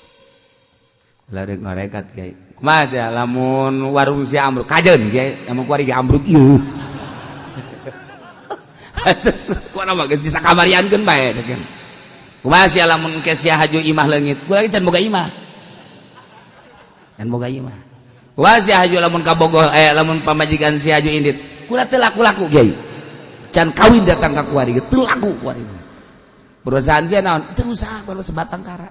S2: Larek norekat kiai. Kumaha teh lamun warung si ambruk kajeun kiai, lamun kuari ge ambruk ieu. Kuana mah geus bisa kamariankeun bae teh kan. Kumaha sia lamun ke sia haju imah leungit? Kula can boga imah. Can boga imah. Kumaha sia haju lamun kabogoh, eh, lamun pamajikan sia haju indit? Kula teu laku-laku kiai. Can kawin datang ka kuari ge teu laku kuari. Perusahaan sia naon? Teu usaha baru sebatang kara.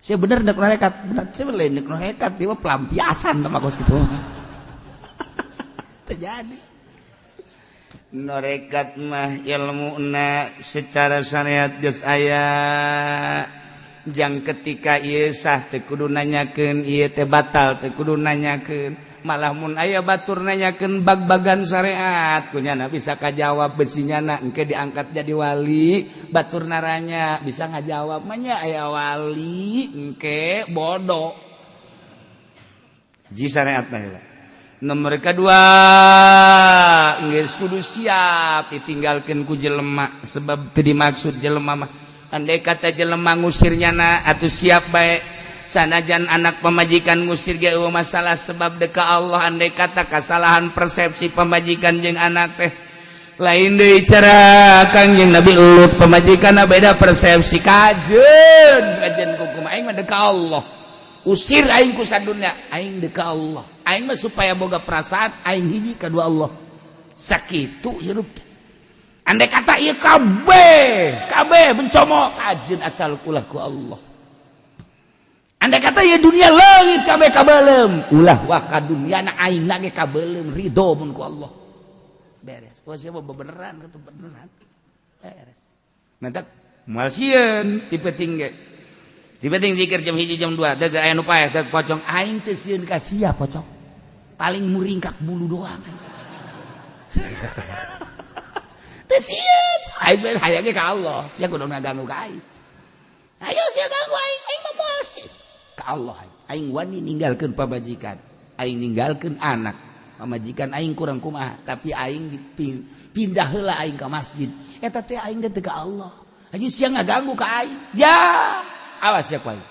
S2: Saya bener nek norekat, bener saya lain nek norekat, dia mah pelampiasan sama kos gitu. Terjadi. Norekat mah ilmu na secara syariat geus aya. Jang ketika ieu sah teu kudu nanyakeun, ieu teh batal teu kudu nanyakeun. Malah mun aya batur nanyakeun bag-bagan syariat kunyana bisa kajawab besinya na engke diangkat jadi wali. Batur naranya bisa ngajawab mah nya aya wali engke bodoh. Ji syariat mah. Nomor kedua, geus kudu siap ditinggalkeun ku jelema sebab teu dimaksud jelema mah. Andai kata jelema ngusir nyana atuh siap bae. Sanajan anak pamajikan ngusir ge eueuh masalah sebab deka Allah. Andai kata kesalahan persepsi pamajikan jeung anak teh lain deui cara Kangjeng Nabi Lut, pamajikan beda persepsi, kajeun kajeun hukum. Aing mah deka Allah, usir aing ku sadunya, aing deka Allah. Aing mah supaya boga perasaan aing hiji kedua Allah, sakitu hirup teh. Andai kata ieu kabeh kabeh mencomok, kajeun asal ulah ku Allah. Andai kata ieu dunia leungit kabeh kabelem, ulah wah ka dunia na aing ge kabelem, ridho mun ku Allah, beres. Wah, siapa beneran itu beneran beres. Mentak moal sieun tipe tinggi tipe tinggi zikir jam 1, jam 2 deuk aya nu paeh deuk pocong, aing teu sieun ka sia pocong, paling muringkak bulu doang. Teu sieun aing mah, hayang ge ka Allah. Sia kudu ngaganggu ka aing, ayo sia ganggu aing, aing mah moal sieun ka. Ka Allah aing wani ninggalkeun pamajikan, aing ninggalkeun anak, pamajikan aing kurang kumaha, tapi aing pindah heula aing ka masjid. Eta teh aing teh ka Allah. Aja sia ngaganggu ka aing. Ya, awas ya ku aing.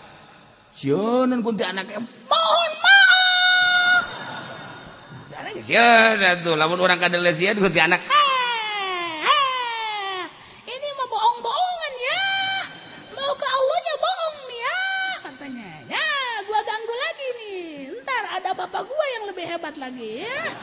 S2: Sieun kunti anaknya, mohon maaf. Sieun atuh lamun urang kadele sieun kunti anak.
S4: Ini mah bohong-bohongan ya. Mau ke Allahnya bohong nih ya katanya. Ya, gua ganggu lagi nih. Ntar ada bapak gua yang lebih hebat lagi ya.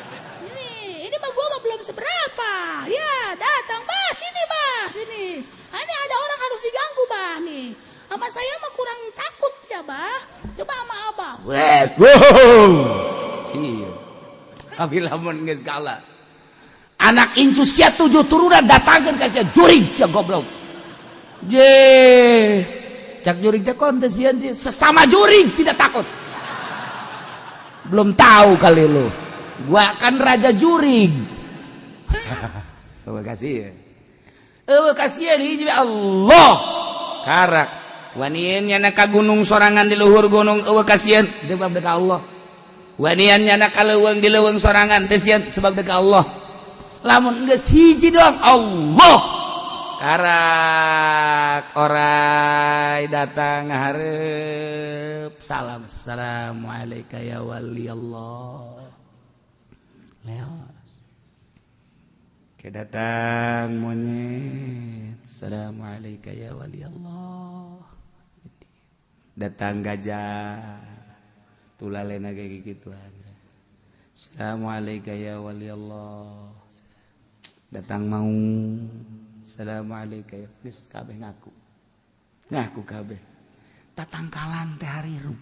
S4: Ini mah gua mah belum seberapa. Ya, datang bah sini bah sini. Ini ada orang harus diganggu bah nih. Sama saya mah kurang takut ya bah. Coba sama abah.
S2: Weh, wow. Iya. Tapi lamun geus kalah. Anak incu sia 7 turunan datangkeun ka sia jurig sia goblok. Je. Cak jurig teh kon teh sieun sih sesama jurig tidak takut. Belum tahu kali lu. Gua kan raja jurig. Terima kasih ya. Kasihan hiji Allah. Karak wanian nyana ka gunung sorangan di luhur gunung eueuh kasihan sebab deuk Allah. Wanian nyana ka leuweung di leuweung sorangan teu sieun sebab deuk Allah. Lamun geus hiji doang Allah. Karak orai datang hareup salam assalamualaikum ya wali Allah. Leos. Ke datang monyet assalamualaikum ya wali Allah. Datang gajah tulalena kayak gituan. Assalamualaikum ya wali Allah. Datang mau assalamualaikum ya geus kabeh ngaku. Ngaku kabeh. Tatangkalan teh harirup.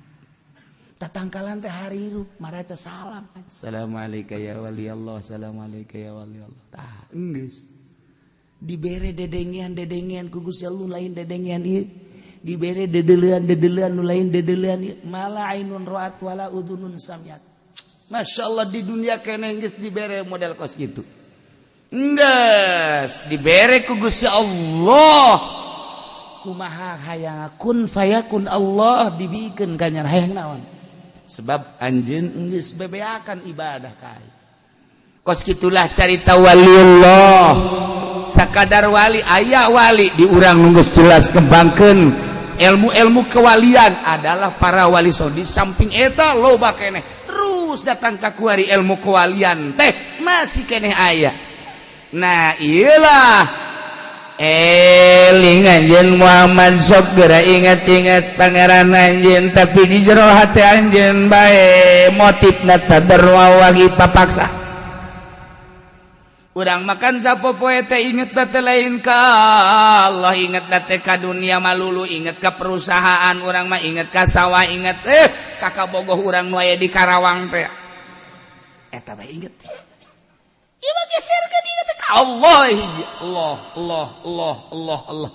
S2: Tatangkalan teh harirup maraca salam. Assalamualaikum ya wali Allah, assalamualaikum ya wali Allah. Tah geus. Dibere dedengean-dedengean ku Gusti Allah lain dedengean ieu. Dibere dedelean-dedelean nu lain dedelean ieu. Mala ainun ra'at wala udhunun samiat. Masya Allah di dunia keneh geus dibere model kos gitu. Geus dibere ku Gusti Allah. Kumaha hayang kun fayakun Allah dibikeun ka nyana hayang naon? Sebab anjeun geus bebeakan ibadah ka aing. Kos gitulah carita waliullah. Sakadar wali aya wali di urang nu geus jelas kembangkeun ilmu-ilmu kewalian adalah para wali so di samping eta loba keneh terus datang ka kuari ilmu kewalian teh masih keneh aya. Nah iyalah eling anjeun Muhammad sok geura ingat-ingat pangeran anjeun tapi di jero hati anjeun bae motifna tadarru wagi papaksa. Urang makan sapopoe teh inget teh lain ka Allah, inget teh ka dunia malulu, inget ka perusahaan urang mah, inget ka sawah, inget kakak bogoh urang nu aya di Karawang teh. Eta bae inget teh. Ieu mah geserkeun inget teh ka Allah hiji. Allah Allah Allah Allah Allah.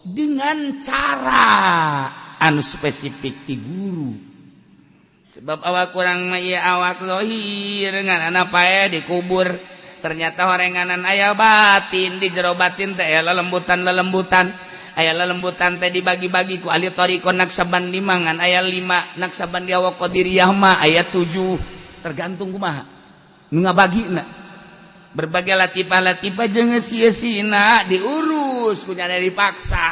S2: Dengan cara anu spesifik ti guru. Sebab awak kurang mah ieu awak zahir ngan anak pae dikubur. Ternyata horenganan aya batin di jero batin teh aya lelembutan-lelembutan. Aya lelembutan teh dibagi-bagi ku ahli thariqah Naksabandi mangan aya 5, Naksabandi wa Qadiriyah mah aya 7. Tergantung kumaha nu ngabagina. Berbagai latifah-latifah jeung sieusina diurus ku nyana dipaksa.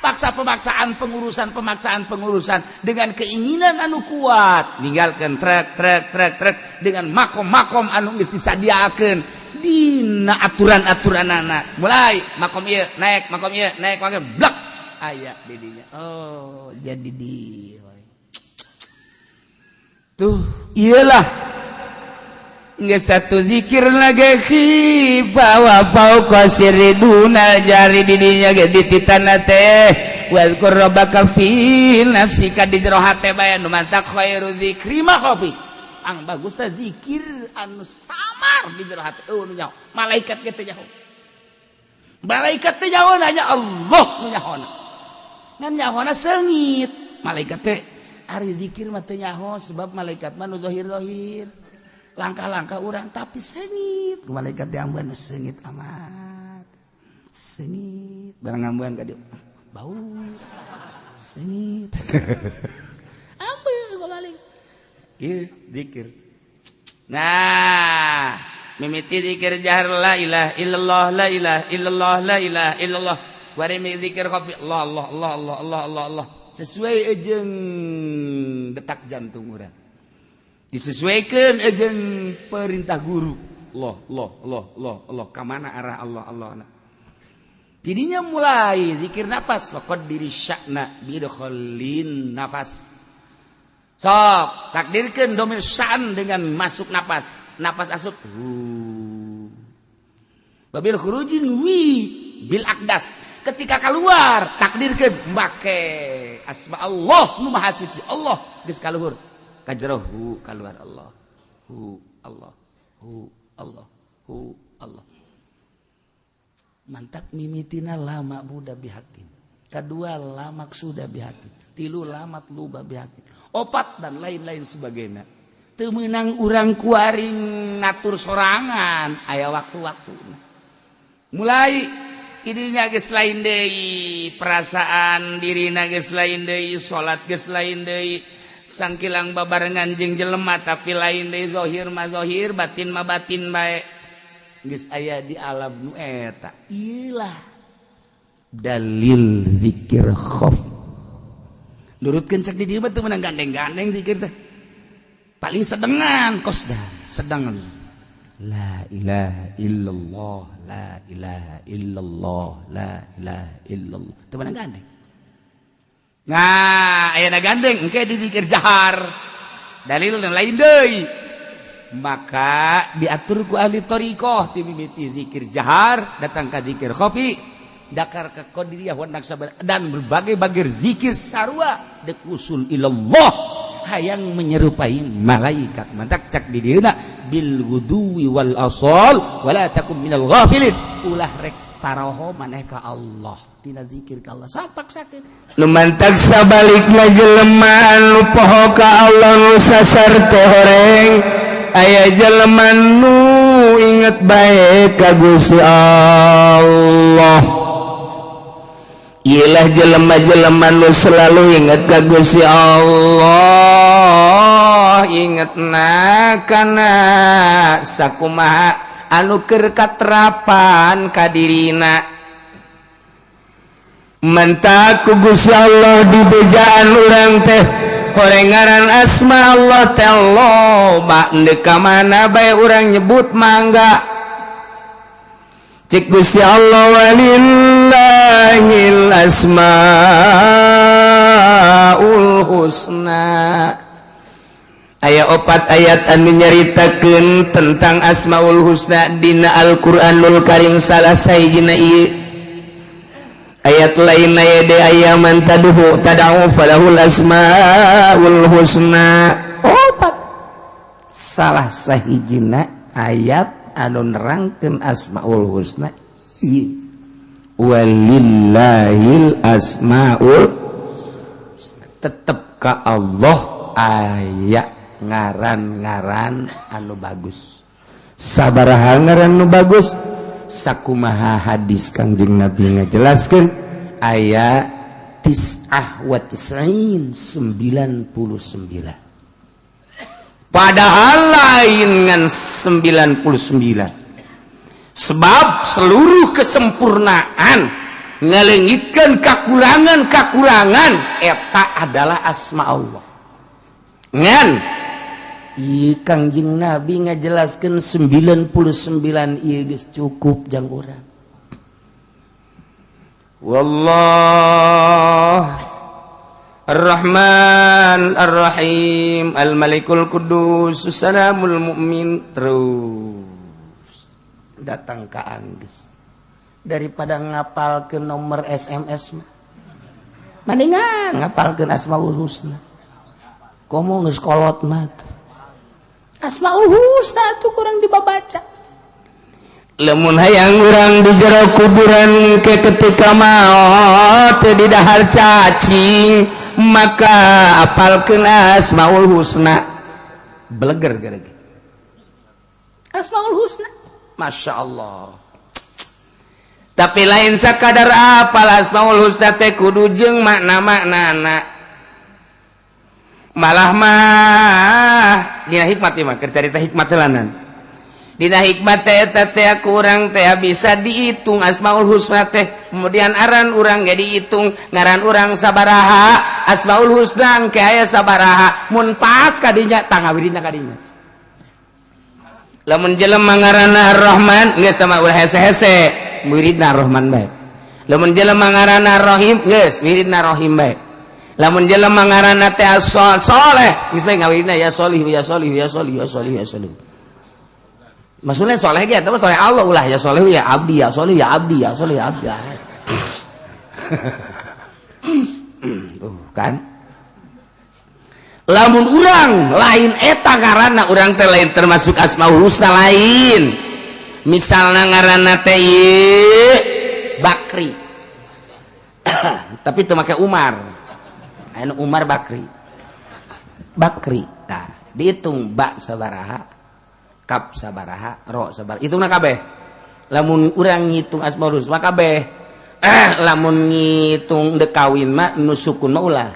S2: Paksa pemaksaan pengurusan pemaksaan pengurusan dengan keinginan anu kuat ninggalkan trek trek trek trek dengan makom-makom anu geus disadiakeun dina aturan-aturan anak mulai makom ieu naik makom ieu naik makom blak aya di dinya. Oh jadi di tuh iyalah nggak satu zikir lagi khifa wa fauqa sirri dunal jari di dinya ge dititana teh wazkur rabbaka fi nafsika di jero hate bae nu mantak khairu zikri ma khafi ang bagus teh zikir anu samar di jero hate eueuh nu nyaho malaikat ge teu nyaho malaikat teh nyaho hanya Allah nu nyahona ngan nyahona seungit malaikat teh ari zikir mah teu nyaho sebab malaikat mah nu zahir-zahir langkah-langkah orang tapi sengit malaikat diamban sengit amat sengit barang ngambuan ka dieu bau sengit. Ieu zikir. Nah, mimiti zikir jahar, la ilaha illallah, la ilaha illallah, la ilaha illallah. Bari zikir khafi, Allah, Allah, Allah, Allah, Allah, Allah, Allah, sesuai jeung detak jantung urang, disesuaikan jeung perintah guru. Allah, Allah, Allah, Allah, Allah, kemana arah Allah, Allah. Nah, jadinya mulai zikir nafas, diri syakna bidkholin nafas. Sok takdirkan domir sya'n dengan masuk nafas, nafas asup hu, wabil khurujin wi bil akdas. Ketika keluar, takdirkan make asma Allah nu maha suci. Allah geus kaluhur kajero hu, keluar Allah, hu, Allah, hu, Allah, hu, Allah. Mantap, mimitina la ma'buda bihaqqin, kedua la maqsuda bihaqqin, tilu la matluba bihaqqin, opat dan lain-lain sebagainya. Teu meunang urang kuari ngatur sorangan, aya waktu-waktu. Mulai tidinya geus lain deui perasaan dirina, geus lain deui salat, geus lain deui sangkilang babarengan jeung jelema, tapi lain deui. Zahir mah zahir, batin mah batin bae, geus aya di alam nu eta. Ilah dalil zikir khafi. Nurutkeun cek di dieu mah teu meunang gandeng-gandeng. Zikir teh paling sedengan, kosdan sedang, la ilaha illallah, la ilaha illallah, la ilaha illallah. Teu meunang gandeng. Nah, ayeuna gandeng engke di zikir jahar, dalil dan lain deui. Maka diatur ku ahli thariqah, ti mimiti zikir jahar datang ka zikir khafi, dakar ke qadiriyah wa naqsyabandiyah dan berbagai-bagai zikir, sarua dek usul ilallah, hayang menyerupai malaikat. Mantak cak di dieuna bil ghuduwi wal asal wala takum minal ghafilin, ulah rek paroho maneh ka Allah tina zikir ka Allah. Sok paksakeun.
S3: Nu mantak sabalikna, jelema anu poho ka Allah nu sasar teh horeng. Aya jelema nu inget bae ka Gusti Allah. Iyalah jelema-jelema nu selalu inget ka Gusti Allah, ingetna kana sakumaha anu keur katerapan ka dirina. Mantak ku Gusti Allah di bejaan urang teh horeng ngaran asma Allah teh loba, ndek ka mana bae urang nyebut mangga. Cek Gusti Allah, walillahil asmaul husna. Aya opat ayat anu nyaritakeun tentang asmaul husna dina Al-Qur'anul Karim. Salah sahijina ieu ayat lain aya de, ayyaman tad'u tad'u falahul asmaul husna. Opat, salah sahijina ayat anu nerangkeun asmaul husna ieu, walillahil asmaul, tetep ka Allah aya ngaran-ngaran anu bagus. Sabaraha ngaran nu bagus? Sakumaha hadis Kangjeng Nabi ngajelaskeun, aya tis'ah wa tis'in, 99. Padahal lain ngan 99, sebab seluruh kesempurnaan ngalengitkan kekurangan-kekurangan eta adalah asma Allah. Ngan Kangjeng Nabi ngajelaskan 99 ieu geus cukup jang urang.
S2: Wallah Ar-Rahman Ar-Rahim Al-Malikul Qudus Salamul Mu'min, terus
S3: datang ke angges. Daripada ngapal ke nomor SMS mah mendingan ngapalkeun Asmaul Husna. Komo geus kolot mah, Asmaul Husna tuh kurang dibabaca.
S2: Lemun hayang urang di jero kuburan ke ketika maot di dahar cacing, maka apalkeun Asmaul Husna. Beleger gara-gara
S4: Asmaul Husna.
S2: Masya Allah. Tapi lain sakadar apal Asmaul Husna teh, kudu jeung makna-maknana. Malah mah dina hikmat ieu mah, keur carita hikmat heulanan. Dina hikmat teh eta teh kurang teh bisa dihitung Asmaul Husna teh. Kemudian aran urang ge dihitung, ngaran urang sabaraha, Asmaul Husna engke aya sabaraha. Mun pas kadinya tangawirina kadinya. Lamun jelema ngaranna Ar-Rahman geus tah mah ulah hese-hese, wiridna Ar-Rahman bae. Lamun jelema ngaranna Ar-Rahim geus wiridna Rahim bae. Lamun jelema ngaranna teh Soleh geus bae ngawiridna ya Solih, ya Solih, ya Solih, ya Solih, ya Solih. Maksudnya soleh ge eta mah soleh Allah, ulah ya soleh ya abdi, ya soleh ya abdi, ya soleh ya abdi. Tuh kan, lamun urang lain eta ngaranna, urang teh lain termasuk Asmaul Husna lain. Misalnya ngaranna teh Bakri, tapi itu make Umar, anu Umar Bakri, Bakri. Nah, dihitung ba sabaraha, kap sabaraha, ro sabaraha, hitungna kabeh. Lamun urang ngitung Asmaul Husna kabeh, lamun ngitung dek kawin mah nu sukun mah ulah.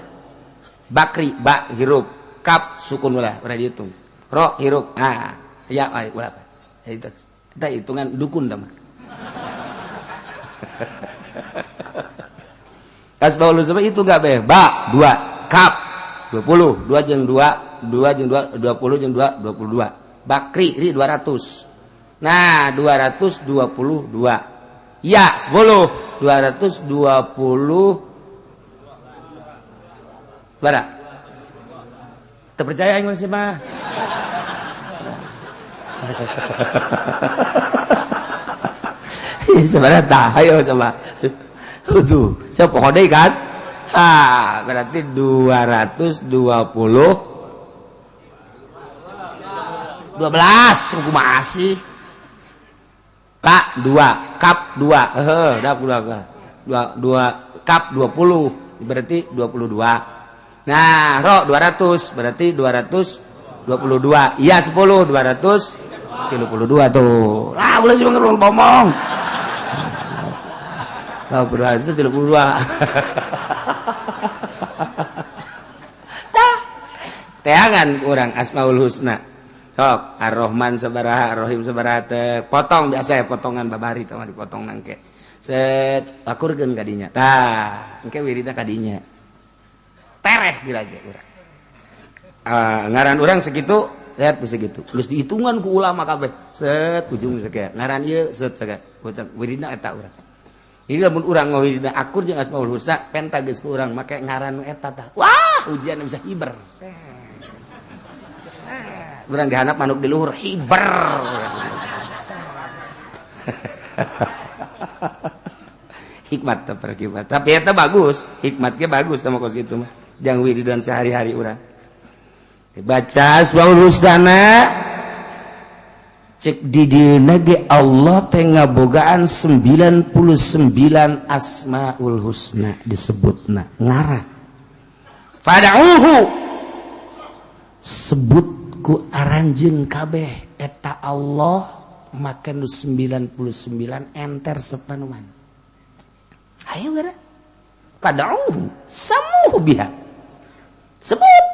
S2: Bakri, ba hirup, kap sukun ulah, ulah dihitung, ro hirup, ah ya ay, ulah ya, itu kita hitungan dukun dah mah. Asmaul Husna itu kabeh, ba 2, kap 20, 2 jeung 2, 2 jeung 2, 20 jeung 2, 22. Bakri ri 200. Nah, 222. Ya, 10. 220 bara. Terpercaya aing sih mah. Sebenarnya tah, ayo coba. Tuh, coba pokoknya kan. Ah, berarti 220 12 kumaha sih? K 2, kap 2. Heuh, dah 2 2 2 kap 20 berarti 22. Nah, ro 200 berarti 222. Iya 10, 232 tuh. Lah, ulah sih ngomong. Lah, 232. Tah. Teangan urang Asmaul Husna. Sok, Ar-Rahman sabaraha, Ar-Rahim sabaraha teh potong biasa ya, potongan babari teh mah dipotong nangke. Set akurkeun ka dinya. Tah, engke wiridna ka dinya. Tereh geura ge urang. Ah, ngaran urang segitu, lihat segitu. Geus dihitungan ku ulama kabeh. Set ujung sakieu. Ngaran ieu set sakieu. Wiridna eta urang. Ini lamun urang ngawiridna akur jeung Asmaul Husna, penta geus ku urang make ngaran nu eta tah. Wah, ujian bisa hiber. Urang dihandap manuk di luhur hiber. Hikmat teh perkibat. Tapi eta bagus, hikmatnya bagus sama kos gitu mah. Jangan wiridan sehari-hari urang. Dibaca Asmaul Husna, cek di dieuna ge Allah teh ngabogaan 99 Asmaul Husna disebutna ngaran. Fad'uhu, sebut ku aranjeun kabeh eta Allah make nu 99 enter sepanuan. Ayo geura. Fad'uhu samuhu biha. Sebut.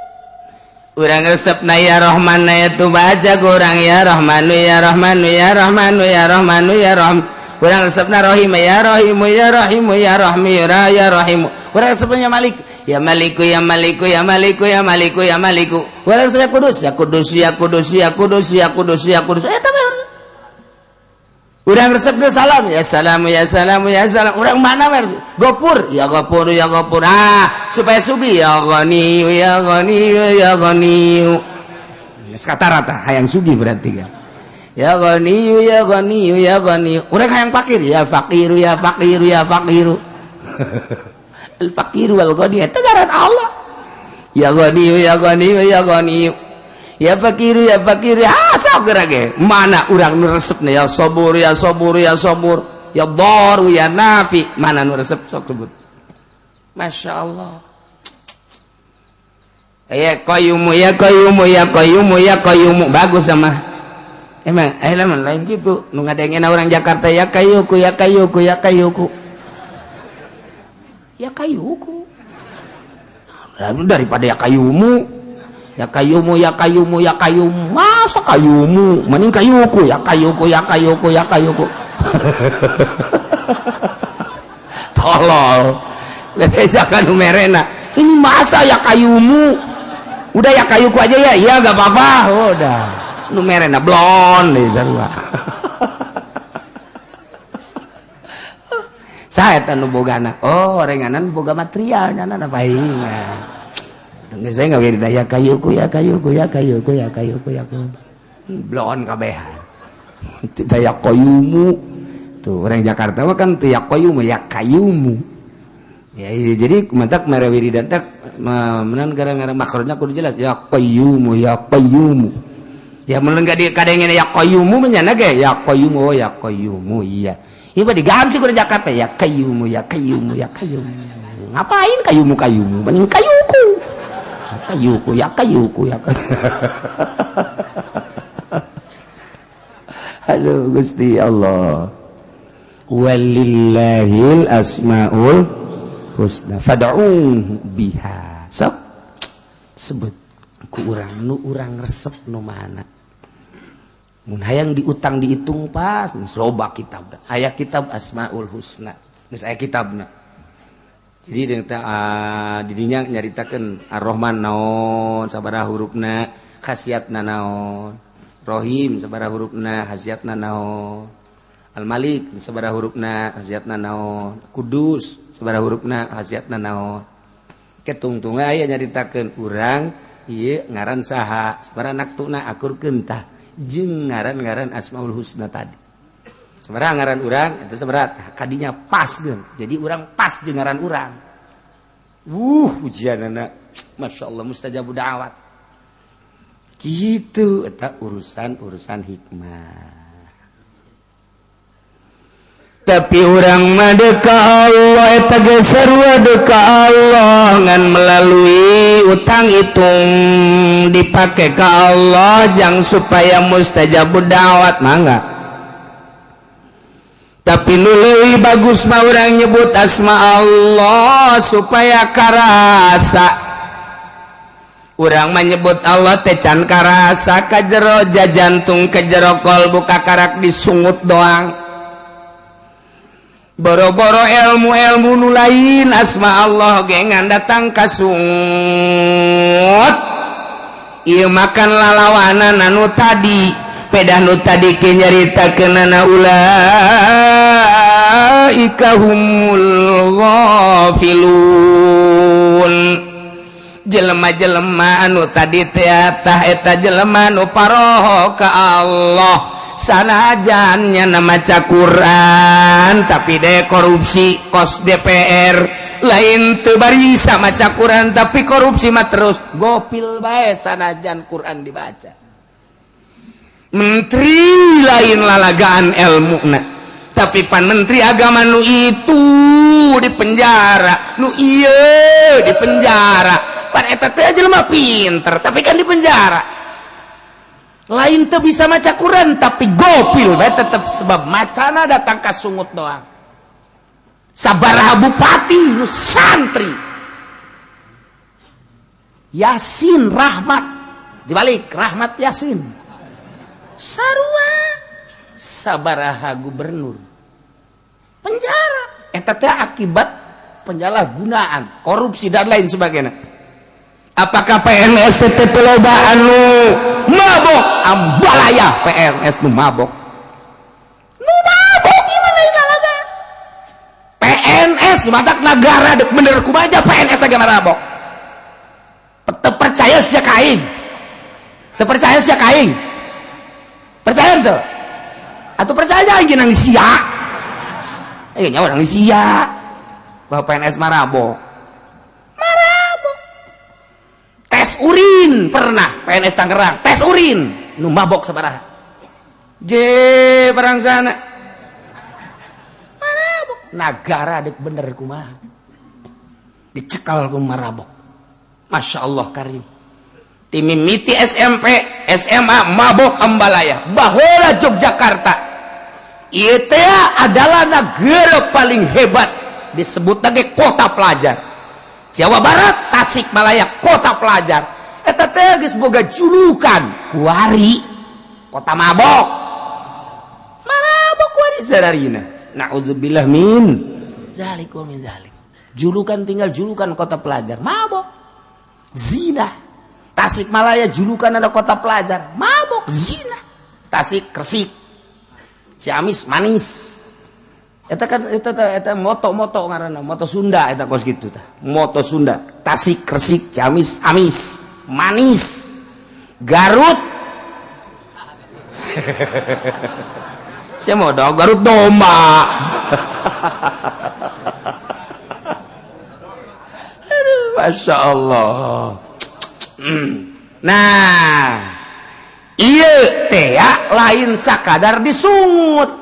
S2: Urang resepna ya Rahman ya tu baca kurang ya Rahmanu ya Rahmanu ya Rahmanu ya Rahmanu ya Rahim. Urang resepna Rahim ya Rahimu ya Rahimu ya Rahmi ya Rahimu. Urang resepna Malik ya Maliku ya Maliku ya Maliku ya Maliku ya Maliku. Urang resepna Kudus ya Kudus ya Kudus ya Kudus ya Kudus ya Kudus. Eta mah urang resepna salam ya salamu ya salamu ya salam. Urang mana mah Gopur ya Gopur ya Gopur. Ah, supaya sugih ya Ghani ya Ghani ya Ghani. Geus kata rata hayang sugih berarti kan. Ya Ghani ya Ghani ya Ghani. Urang hayang fakir ya fakir ya fakir ya fakiru. Al fakir wal ghani eta ngaran Allah. Ya Ghani ya Ghani ya Ghani. Ya fakiru ya fakiru. Ah, sok geura ge. Mana urang nu resepna ya sabur ya sabur ya sabur ya daru ya nafi. Mana nu resep sok sebut. Masya Allah. Ya qayyumu ya qayyumu ya qayyumu ya qayyumu bagus sama. Emang lamun lain gitu nu ngadengena orang Jakarta ya kayuku ya kayuku ya kayuku. Ya kayuku. Lalu daripada ya kayumu. Ya kayumu, ya kayumu, ya kayumu. Masa kayumu? Mending kayuku, ya kayuku, ya kayuku, ya kayuku. Tolol. Bebejakan nu merena. Ini masa ya kayumu? Udah ya kayuku aja ya. Iya gak apa-apa. Oh, udah. Nu merena blon deh sarua. Saya nu boga anak. Oh, renganan boga material nyana paingan. Tunggu saya nggak beda ya kayuku, ya kayuku, ya kayuku, ya kayuku, ya kayuku. Blon kabehan. Tidak ya kayumu. Tuh orang Jakarta mah kan tuh ya kayumu, ya kayumu. Ya, iya, jadi mantak mere wiridan teh menan gara-gara maksudnya kudu jelas ya qayyumu, ya qayyumu. Ya mun enggak di kadengena ya qayyumu menyana ge ya qayyumu, oh ya qayyumu, iya. Ieu mah diganti ku Jakarta ya qayyumu, ya qayyumu, ya qayyumu. Ngapain kayumu kayumu? Mending kayuku. Ya kayuku, ya kayuku, ya kayuku. Aduh Gusti Allah. Walillahil asmaul husna fad'uhu biha. Sok sebut ku urang nu urang resep nu mana. Mun hayang diutang dihitung pas geus loba kitab. Aya kitab Asmaul Husna. Geus aya kitabna. Jadi deung teh didinya nyaritakeun Ar-Rahman naon sabaraha hurufna, khasiatna naon. Rohim sabaraha hurufna, khasiatna naon. Al-Malik sabaraha hurufna, khasiatna naon. Kudus sabaraha hurufna, khasiatna naon. Ketungtung aya nyaritakeun urang ieu ngaran saha, sabaraha naktuna akurkeun tah jeung ngaran-ngaran Asmaul Husna tadi. Sabaraha ngaran urang eta sabaraha kadinya pas geun. Jadi urang pas jeung ngaran urang. Ujianana masyaallah mustajabu da'wat. Gitu eta urusan-urusan hikmah.
S3: Tapi orang mah deka Allah eta ge sarua deka Allah ngan melalui utang hitung dipake ka Allah jang supaya mustajabud da'wat mangga. Tapi nu leuwih bagus mah urang nyebut asma Allah supaya karasa. Urang menyebut Allah teh can karasa ka jero jantung ke jero kolbu kakarak disungut doang. Boro-boro ilmu-ilmu nu lain asma Allah gengan datang kasungut. Ieu makan lalawanan anu tadi pedah nu tadi ke nyaritakeunana ulaika humul ghafilun. Jelema-jelema anu tadi teh tah eta jelema nu paroho ka Allah. Sanajan nyana maca Quran tapi deh korupsi kos DPR lain teu barisa maca Quran tapi korupsi mah terus gopil bae sanajan Quran dibaca. Menteri lain lalagaan ilmuna tapi pan menteri agama nu itu di penjara, nu ieu di penjara. Pan eta teh jelema pinter tapi kan di penjara. Lain tuh bisa maca Quran tapi gopil bae tetep sebab macana datang ka sungut doang. Sabaraha bupati nu santri. Yasin Rahmat dibalik Rahmat Yasin. Sarua sabaraha gubernur penjara. Eta teh akibat penyalahgunaan, korupsi dan lain sebagainya. Apakah PNS teh teu loba anu mabok? Ambalaya PNS nu mabok. Nu mabok gimana lalaga? PNS matak negara dek bener kumaha PNS lagi mabok. Teu percaya sia ka aing. Teu percaya sia ka aing. Percaya teu? Atau percaya aing nang sia? Eh nya urang sia. Bahwa PNS marabok. Marabok. Tes urin pernah PNS Tangerang, tes urin nu mabok sabaraha. J perang sana. Marabok. Nagara dek bener kumaha. Dicekal ku marabok. Masya Allah karim. Timimiti SMP, SMA mabok ambalaya. Baheula Yogyakarta. Ieu teh adalah negara paling hebat disebut lagi kota pelajar. Jawa Barat, Tasikmalaya, kota pelajar.
S2: Eta teh geus boga julukan kuari kota mabok. Mabok kuari sararina. Naudzubillah min zalik wa min zalik. Julukan tinggal julukan kota pelajar, mabok. Zina. Tasikmalaya julukan ada kota pelajar, mabok, zina. Tasik Resik. Ciamis manis. Eta kan eta eta moto-moto ngaranna, moto Sunda eta kos kitu tah. Moto Sunda, Tasik Resik, Ciamis amis, manis. Garut. Saya mau dong Garut domba. Aduh, Masya Allah. Nah, iya teh lain sakadar disungut,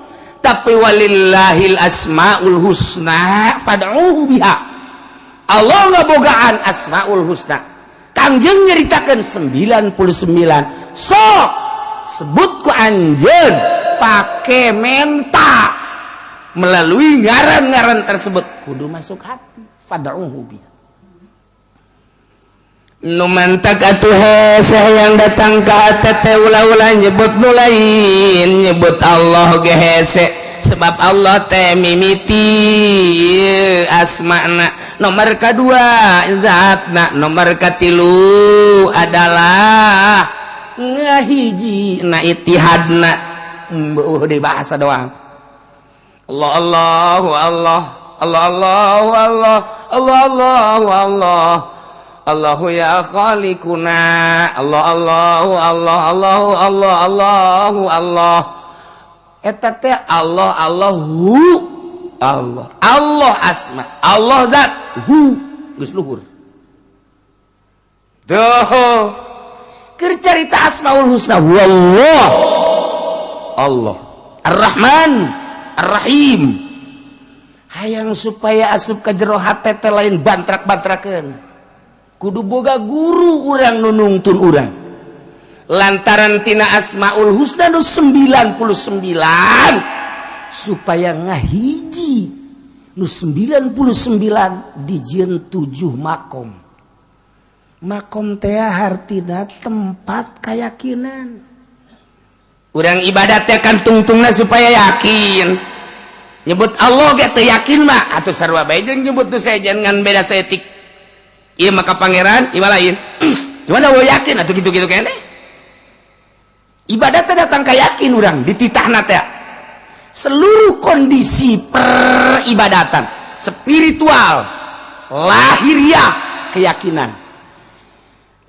S2: tapi walillahil asmaul husna fad'uhu biha. Allah ngabogaan asmaul husna. Kangjeng nyeritakeun 99. Sok sebut ku anjeun pake menta melalui ngaran-ngaran tersebut kudu masuk hati fad'uhu biha.
S3: Nu mantak atuh hese yang datang ka hate ulah-ulah nyebut nu lain, nyebut Allah ge hese, sebab Allah teh mimiti asmana, nomor kedua zatna, nomor katilu adalah ngahiji na itihadna. Beuh di bahasa doang. Allah Allahu Allah Allah Allahu Allah Allah Allahu Allah Allahu ya khaliquna Allah Allahu Allah Allahu Allah Allahu Allah.
S2: Eta teh Allah Allahu Allah Allah asma Allah zat hu geus luhur. Duh, keur carita asmaul husna wallah Allah Ar-Rahman Ar-Rahim. Hayang supaya asup ka jero hate teh lain bantrak-bantrakeun, kudu boga guru urang nu nungtun urang.
S3: Lantaran tina asmaul husna nu 99
S2: supaya ngahiji nu 99 dijieun 7 makom. Makom teh hartina tempat keyakinan.
S3: Urang ibadat teh kan tungtungna supaya yakin. Nyebut Allah ge teu yakin mah atuh sarua bae jeung nyebut nu sejen ngan beda saeutik. Ieu maka pangeran, ieu lain. Cuma da yakin atuh kitu-kitu keneh.
S2: Ibadat teh datang ka yakin urang dititahna teh. Seluruh kondisi peribadatan spiritual, lahiriah, keyakinan.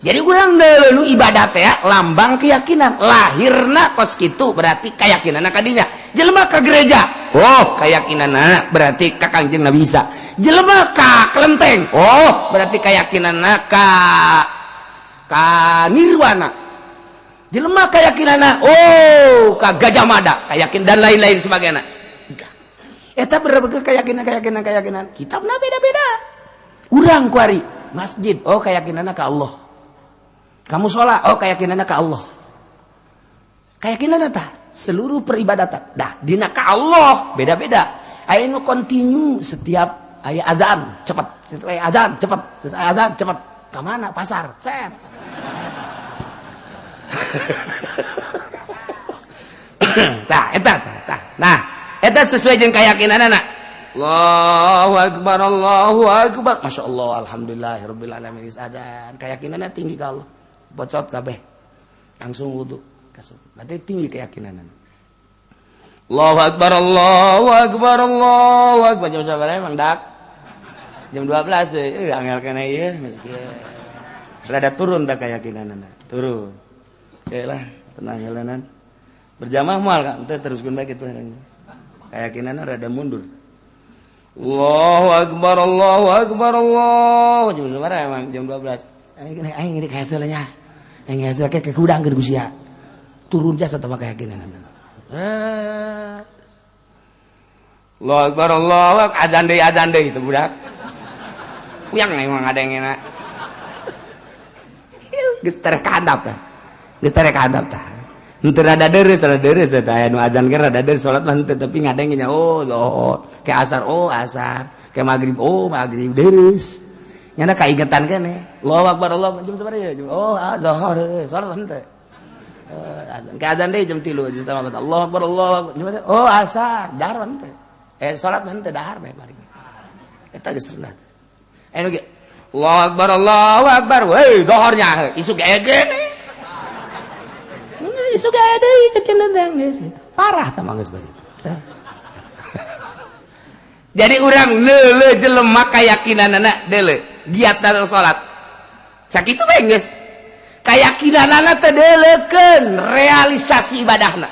S2: Jadi urang nu ibadat ya lambang keyakinan, lahirna kos kitu berarti keyakinan kadinya. Jelema ka gereja, oh keyakinanna berarti ka Kangjeng Nabi Isa. Jelema ka kelenteng, oh berarti keyakinanna ka nirwana. Jelema keyakinanna oh ka Gajah Mada, keyakin dan lain-lain sebagainya. Eta berbagai keyakinan keyakinan keyakinan. Kitabna beda-beda. Urang kuari masjid, oh keyakinanna ka Allah. Kamu sholat, oh keyakinannya ke Allah. Keyakinan tah seluruh peribadatan. Dah dina ka Allah beda-beda. Aya nu continue setiap aya azan cepat, setiap aya azan cepat, setiap aya azan cepat. Ka mana pasar? Set.
S3: Tah eta tah tah. Nah, eta sesuai jeung keyakinanana. Allahu akbar, Allahu akbar.
S2: Masya Allah, alhamdulillahirabbil alamin. Azan keyakinannya tinggi ka Allah. Bocot kabeh langsung wudu kasut, berarti tinggi keyakinan.
S3: Allahu akbar, Allahu akbar, Allahu akbar. Jam sabaraha emang dak? Jam 12 angel kana ieu geus rada turun dah keyakinanana. Turun. Oke lah, tenang heuleunnan. Berjamaah moal kan teh teruskeun bae kitu keyakinanna rada mundur. Allahu akbar, Allahu akbar, Allah. Jam sabaraha emang? Jam 12.
S2: Aing aing ini hasilnya. Aing hasil ke kudang keur sia. Turun jasa sama keyakinan.
S3: Allahu akbar, Allahu akbar. Azan deui itu budak. Kuyang emang ada yang enak. Geus tereh ka handap tah. Geus tereh ka handap tah. Henteu rada deureuh teh aya nu azan ge rada deureuh salat mah henteu tapi ngadengnya oh oh ke asar oh asar, ke magrib oh magrib deureuh.
S2: Nyana kaingetan keneh. Allahu akbar Allah jam sabaraha ya? Oh, zuhur salat henteu. Ke azan deui jam 3 jam sama Allahu akbar Allahu akbar. Oh, asar, dahar henteu. Salat henteu dahar bae balik. Eta geus rendah. Anu ge Allahu akbar Allahu akbar. Woi, zuhurnya isuk aya gene. Isuk aya deui cek geus. Parah tah mah geus bas itu. Jadi urang leuleuh jelema kayakinanana deuleu giat dalam salat. Sakitu bae geus. Kayakinanana teh deuleukeun realisasi ibadahna.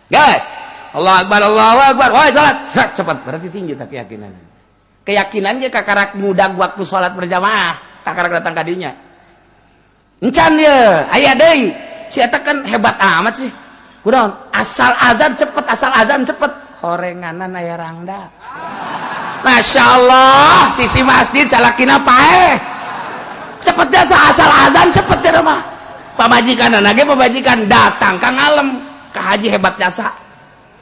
S2: Guys, Allahu akbar Allahu akbar. Woi salat, cepat berarti tinggi tak keyakinan. Keyakinan ge kakarak mudag waktu salat berjamaah, kakarak datang ka dinya. Encan ye, aya deui. Si eta kan hebat amat sih. Kunaon? Asal azan cepet, asal azan cepet. Horenganan aya rangda. Masya Allah, sisi masjid salakina paeh. Cepet jasa asal azan cepet ya mah. Pamajikan ge pamajikan datang ka ngalem ka haji hebat jasa.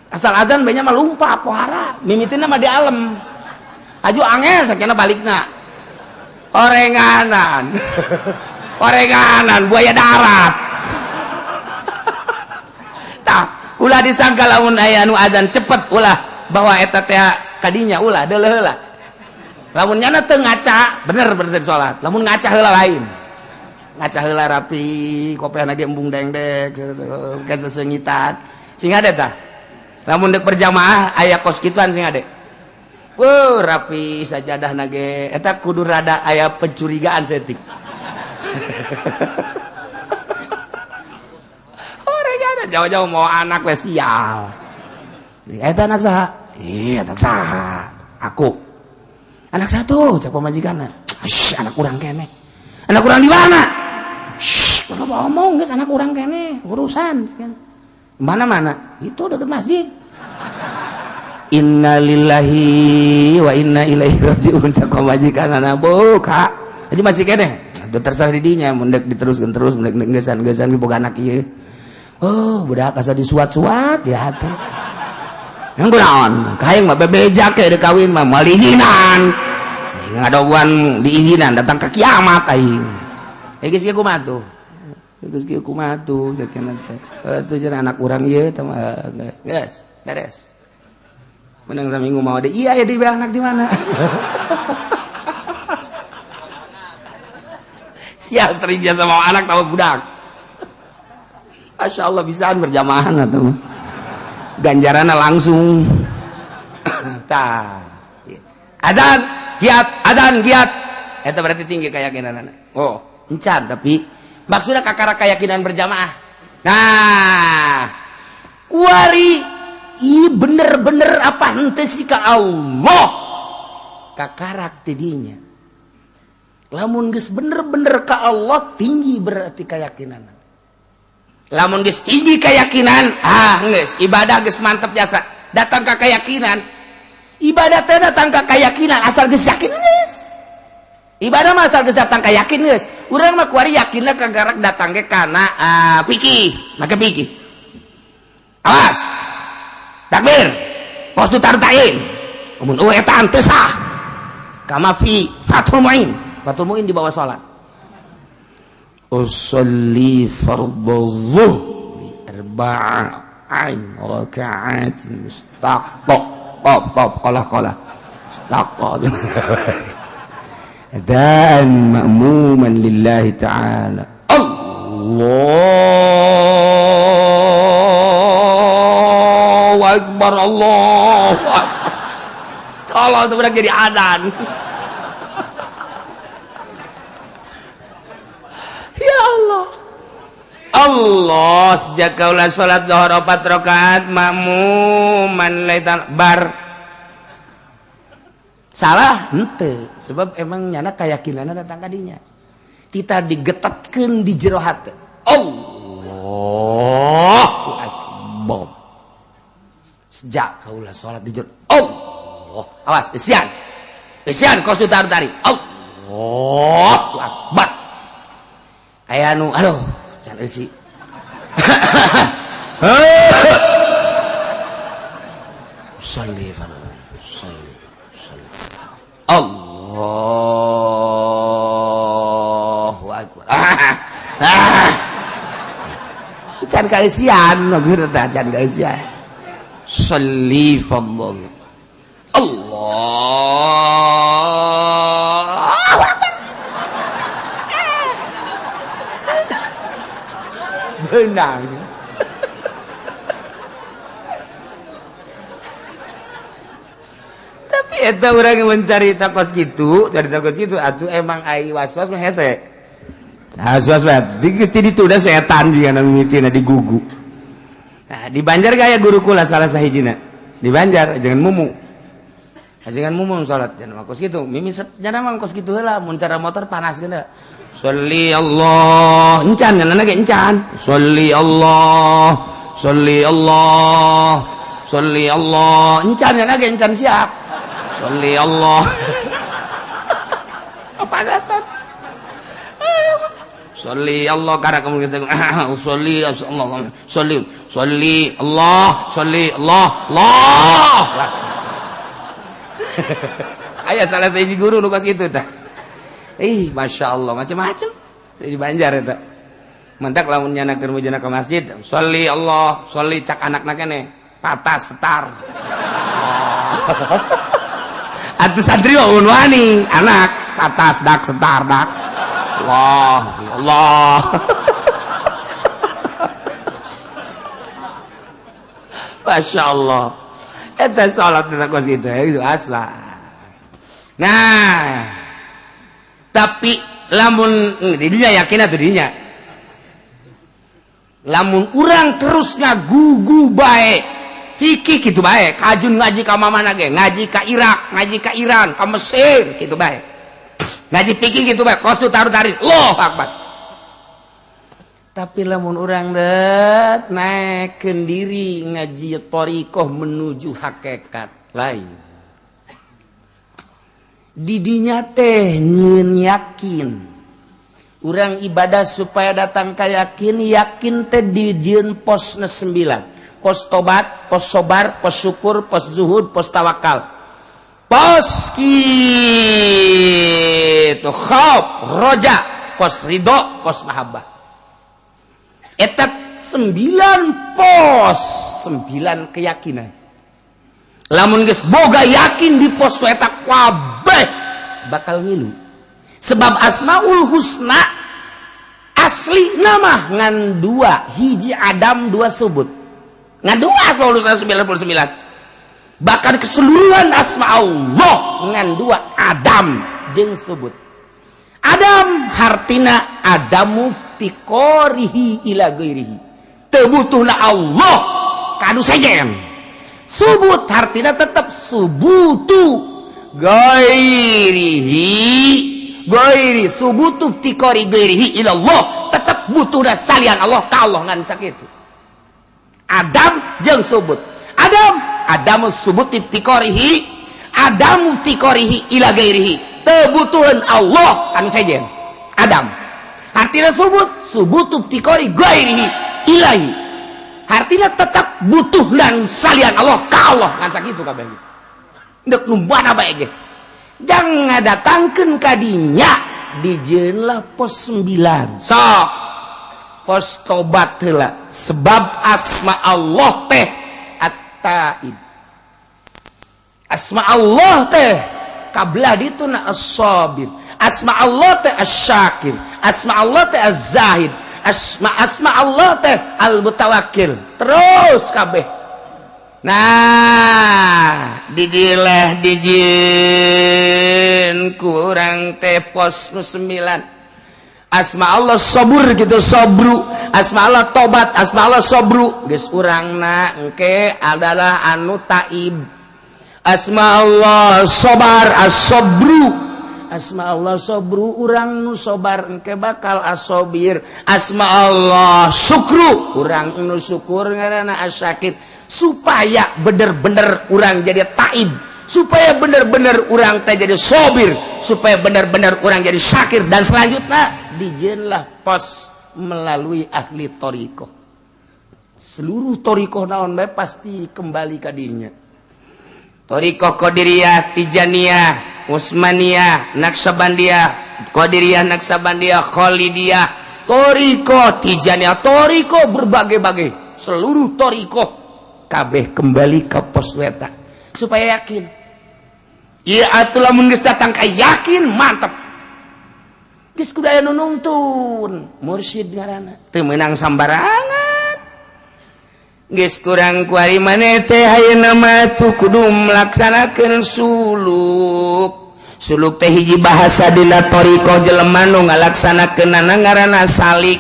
S2: Asal azan banyak mah lumpat pohara, mimitina mah di alem. Aju angel sakina balikna. Horenganan. Horenganan buaya darat. Tah, ulah disangka lamun aya anu azan cepet ulah bahwa eta teh kadinya ulah deuleuh heula. Lamun nyana teu ngaca, bener bener salat. Lamun ngaca heula lain. Ngaca heula rapi, kopiahna ge embung dengdek, ka sesengitan. Sing ade tah. Lamun deuk berjamaah aya kos kituan sing ade. Wuh, rapi sajadah nage eta kudu rada aya pencurigaan setik. Horenganan jauh-jauh mau anak we sial. Eta anak saha? Iya, anak saha? Aku. Anak satu, cak pamajikanna. Shh, anak urang keneh. Anak urang di mana? Shh, ulah ngomong geus anak urang keneh, urusan. Mana-mana? Itu deket masjid. Innalillahi wa inna ilaihi rajiun cak pamajikanna buka. Jadi masih keneh. Itu terserah di dinya mun deuk diteruskeun terus mun deuk geusan-geusan boga anak ieu. Oh, budak asa disuat-suat ya hati. Yang kunaon? Kahayang mah bebeja ke deuk kawin mah moal diizinan. Ngadoguan diizinan datang ke kiamat aing. Eh geus kieu kumaha tuh? Geus kieu kumaha tuh sakeuna teh. Atuh cenah anak urang ieu teh mah geus beres. Menang saminggu mau ada iya ya di anak di mana? Sial sering biasa mau anak tahu budak. Masya Allah bisaan berjamaah atau ganjarannya langsung. Tah. Adzan giat, adzan giat. Eta berarti tinggi keyakinan. Oh, encan tapi maksudnya kakara keyakinan berjamaah. Nah, kuari i bener-bener apa henteu sih ka Allah kakarak tidinya. Lamun geus bener-bener ka Allah tinggi berarti keyakinan. Lamun geus tinggi keyakinan, ah geus ibadah geus mantep jasa. Datang ka keyakinan. Ibadah teh datang ka keyakinan asal geus yakin geus. Ibadah mah asal geus datang ka yakin geus. Urang mah kuari yakinna kagarak datang ge kana fikih, make fikih. Awas. Takbir. Kos tu tartain. Mun eueuh eta teu sah. Kama fi Fathul Muin. Fathul Muin di bawah salat. Usolli fardhu zuhri arba'in raka'atin mustaqaq qaf qaf qala qala mustaqaq adaan ma'muman lillahi ta'ala. Allahu akbar Allahu akbar. Tolong tuh udah jadi adzan. Ya Allah. Allah sejak kaulah salat zuhur 4 rakaat makmuman laitan bar. Salah henteu sebab emang nyana keyakinanna datang kadinya. Tita digetetkeun di jero hate. Allahu akbar. Sejak kaulah salat di jero Allah. Awas isian. Isian kos tarik. Allahu akbar. Aya nu aduh can eusi. Sholli sholli sholli. Allahu Akbar. Ah, ah. Can kaeusian maksudna teh, can kaeusian. Sholli fadl. Allah Akbar. Benang. Tapi eta urang mencari takos gitu, dari takos gitu atuh emang ai was-was mah hese. Was-was mah geus ti ditu da setan jiga nu mimitina digugu. Nah, di Banjar gaya guru kula salah sahijina. Di Banjar jangan mumu. Jangan mumu salat jangan kos kitu. Mimi jangan mah kos kitu heula mun cara motor panas geuna. Sholli Allah, encan nyanana ge encan. Sholli Allah, sholli Allah, sholli Allah, encan nyanana ge encan siap. Sholli Allah. Kepanasan. Sholli Allah karena kamu geus sholli Allah, sholli, sholli Allah, sholli Allah, Allah. Aya salah sahiji guru nu kos kitu tah. Ih, masya Allah, macam-macam di Banjar eta. Mentak lamun nyana keur mujana ke masjid, sholli Allah, sholli cak anakna kene, patas setar. Atuh santri mah wani, anak patas dak setar dak. Allah, Allah. Masya Allah. Eta salat eta kos kitu itu asla. Nah, tapi lamun didinya yakin atuh dinya. Lamun urang terus ngagugu bae, fikih kitu bae, kajun ngaji ka mana ge, ngaji ka Irak, ngaji ka Iran, ka Mesir kitu bae. Ngaji fikih kitu bae, kos tu taruh tarik, Allahu Akbar. Tapi lamun urang det naikkeun diri ngaji thariqah menuju hakikat lain. Didinya teh nyieun yakin. Urang ibadah supaya datang ka yakin, yakin teh dijieun posna 9. Pos tobat, pos sobar, pos syukur, pos zuhud, pos tawakal. Pos kitu khauf, roja, pos ridho, pos mahabbah. Eta 9 pos, 9 keyakinan. Lamun geus boga yakin di pos eta kabeh bakal ngilu. Sebab Asmaul Husna asli nama ngan 2, hiji Adam 2 subut. Ngan 2 Asmaul Husna 99. Bahkan keseluruhan asma Allah ngan 2 Adam jeung subut. Adam hartina adamu iftiqarihi ila ghairihi. Teu butuhna Allah kanu sejen. Subut hartina tetap subutu ghairihi, ghairi subutu iftiqari ghairihi ila Allah, tetap butuhna salian Allah ka Allah ngan sakitu. Adam jeung subut. Adam adamu subut iftiqarihi, adamu iftiqarihi ila ghairihi. Teu butuheun Allah anu sejen. Adam artinya subut, subutu iftiqari ghairihi ilahi. Artinya tetap butuh dan salian Allah ka Allah ngan sakitu kabeh. Ndek nu mana bae ge. Jangan datangkeun ka dinya dijieunlah pos 9. Sok pos tobat heula sebab asma Allah teh at-taib. Asma Allah teh kablah dituna as-sabir. Asma Allah teh as-syakir. Asma Allah teh az-zahid. Asma Allah teh al-mutawakkil. Terus kabeh. Nah, didilah dijieun kurang teh pos nu 9. Asma Allah sabur gitu sabru. Asma Allah tobat, asma Allah sabru. Geus urangna engke adalah anu taib. Asma Allah sobar as-sabru. Asma Allah sobru urang nu sobar engke bakal asobir. Asma Allah syukru urang nu syukur ngaranna asyakir. Supaya bener-bener urang jadi taib, supaya bener-bener urang teh jadi sobir, supaya bener-bener urang jadi syakir, dan selanjutnya dijieunlah pos melalui ahli thariqah. Seluruh thariqah naon bae pasti kembali ka dirinya. Thariqah Qadiriyah, Tijaniyah, Utsmaniyah, Naqsyabandiyah, Qadiriyah, Naksabandiyah, Khalidiyah, thoriqoh Tijaniyah, thoriqoh berbagai-bagai, seluruh thoriqoh kabeh kembali ke pos weta supaya yakin. Iya atuh, lamun geus datang ka yakin, mantep. Geus kudu aya nu nungtun, mursyid ngaranna, teu meunang sambarangan. Geus kurang kuari maneh teh ayeuna mah tuh kudu melaksanakeun suluk. Suluk teh hiji bahasa dina thoriqoh, jelema nu ngalaksanakeunana ngaranna salik.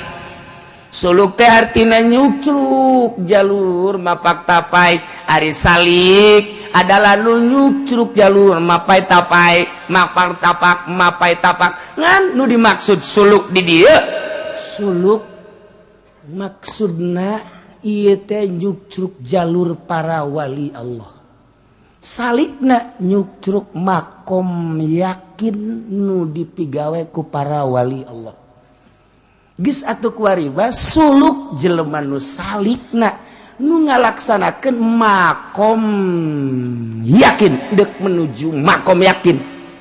S2: Suluk teh artina nyukcruk jalur mapak tapai. Ari salik adalah nu nyukcruk jalur mapai tapai, mapak tapak, mapai tapak. Ngan nu dimaksud suluk di dieu,
S5: suluk maksudna ieu teh nyukcruk jalur para wali Allah, salikna nyukcruk makom yakin nu dipigawe ku para wali Allah. Geus atuh kuari suluk jelema nu salikna nu ngalaksanakeun makom yakin, dek menuju makom yakin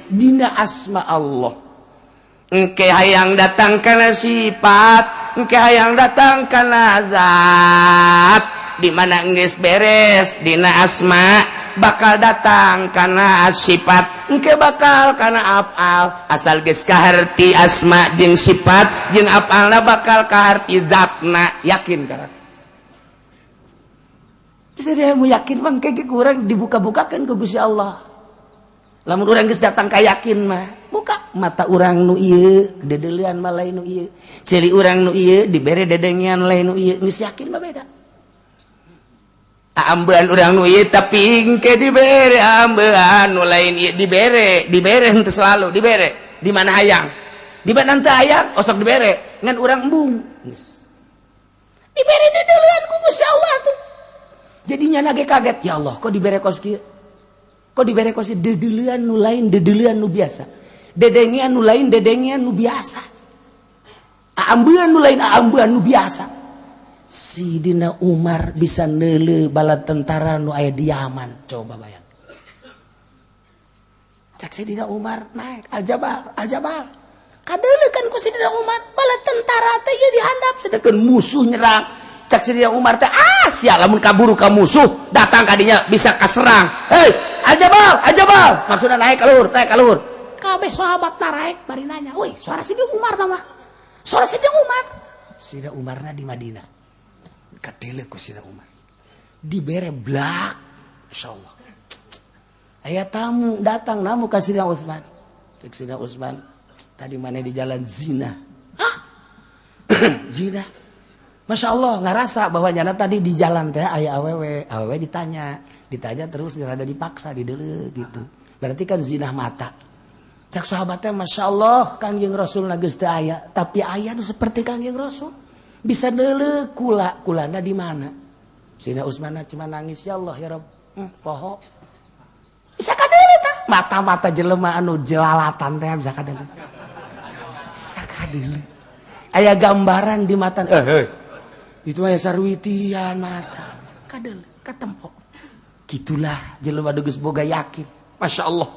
S5: dina asma Allah.
S2: Engke hayang datang kana sifat, engke hayang datang kana zat. Di mana geus beres dina asma, bakal datang kana sifat, engke bakal kana afal. Asal geus kaharti asma jeung sifat jeung afalna, bakal kaharti zatna, yakin karak.
S5: Jadi mau yakin mah kayak kurang dibuka-bukakan ke Gusti Allah. Lamun urang geus datang ka yakin mah, buka mata urang nu ieu dedeulean mah lain nu ieu, ceuli urang nu ieu dibere dedengean lain nu ieu. Geus yakin mah beda.
S2: Ambean urang nu ieu, tapi engke dibere ambean nu lain ieu, dibere, dibere henteu selalu dibere. Di mana hayang,
S5: di mana teu hayang osok dibere, ngan urang embung geus dibere dedeulean ku Gusti Allah tuh. Jadinya lagi kaget, ya Allah, kok dibere kos kieu, kok dibere kos dedeulean nu lain, dedeulean nu biasa, dedengean nu lain, dedengean nu biasa, ambean nu lain, ambean nu biasa. Sidina Umar bisa neuleu bala tentara nu aya di Yaman. Coba bayang, cak Sidina Umar naik Al-Jabal, Al-Jabal kadeuleu kan ku Sidina Umar bala tentara teh ieu dihandap, sedangkan musuh nyerang. Cak Sidina Umar teh, ah sia, lamun kaburu ka musuh datang kadinya bisa kaserang. Hei, Al-Jabal, Al-Jabal, maksudnya naik ka luhur, naik ka luhur.
S4: Kabeh sahabat naraek bari nanya, "Wih, suara Sidina Umar tah mah, suara Sidina Umar."
S5: Sidina Umarna di Madinah, kadeuleu ku Sidina Umar dibere blak. Insyaallah aya tamu datang namu ka Sidina Utsman. Cek Sidina Utsman, "Tadi mana di jalan zina?" "Hah, zina?" Masya Allah, ngerasa bahwa nyana tadi di jalan teh aya awewe, awewe ditanya, ditanya terus rada dipaksa di dulu gitu. Berarti kan zina mata. Cak sahabatnya, Masya Allah, Kangjeng Rasul geus teu aya, tapi aya nu seperti Kangjeng Rasul. Bisa neuleu kula, kulana di mana? Sina Utsman cuma nangis, "Ya Allah, ya Rob, poho." Bisa kadeuleu tah. Mata-mata jelema anu jelalatan teh bisa kadeuleu. Bisa kadeuleu. Aya gambaran di mata. Eh, eh. Itu aya sarwitian mata. Kadeuleu, katempok. Gitulah jelema geus boga yakin. Masya Allah.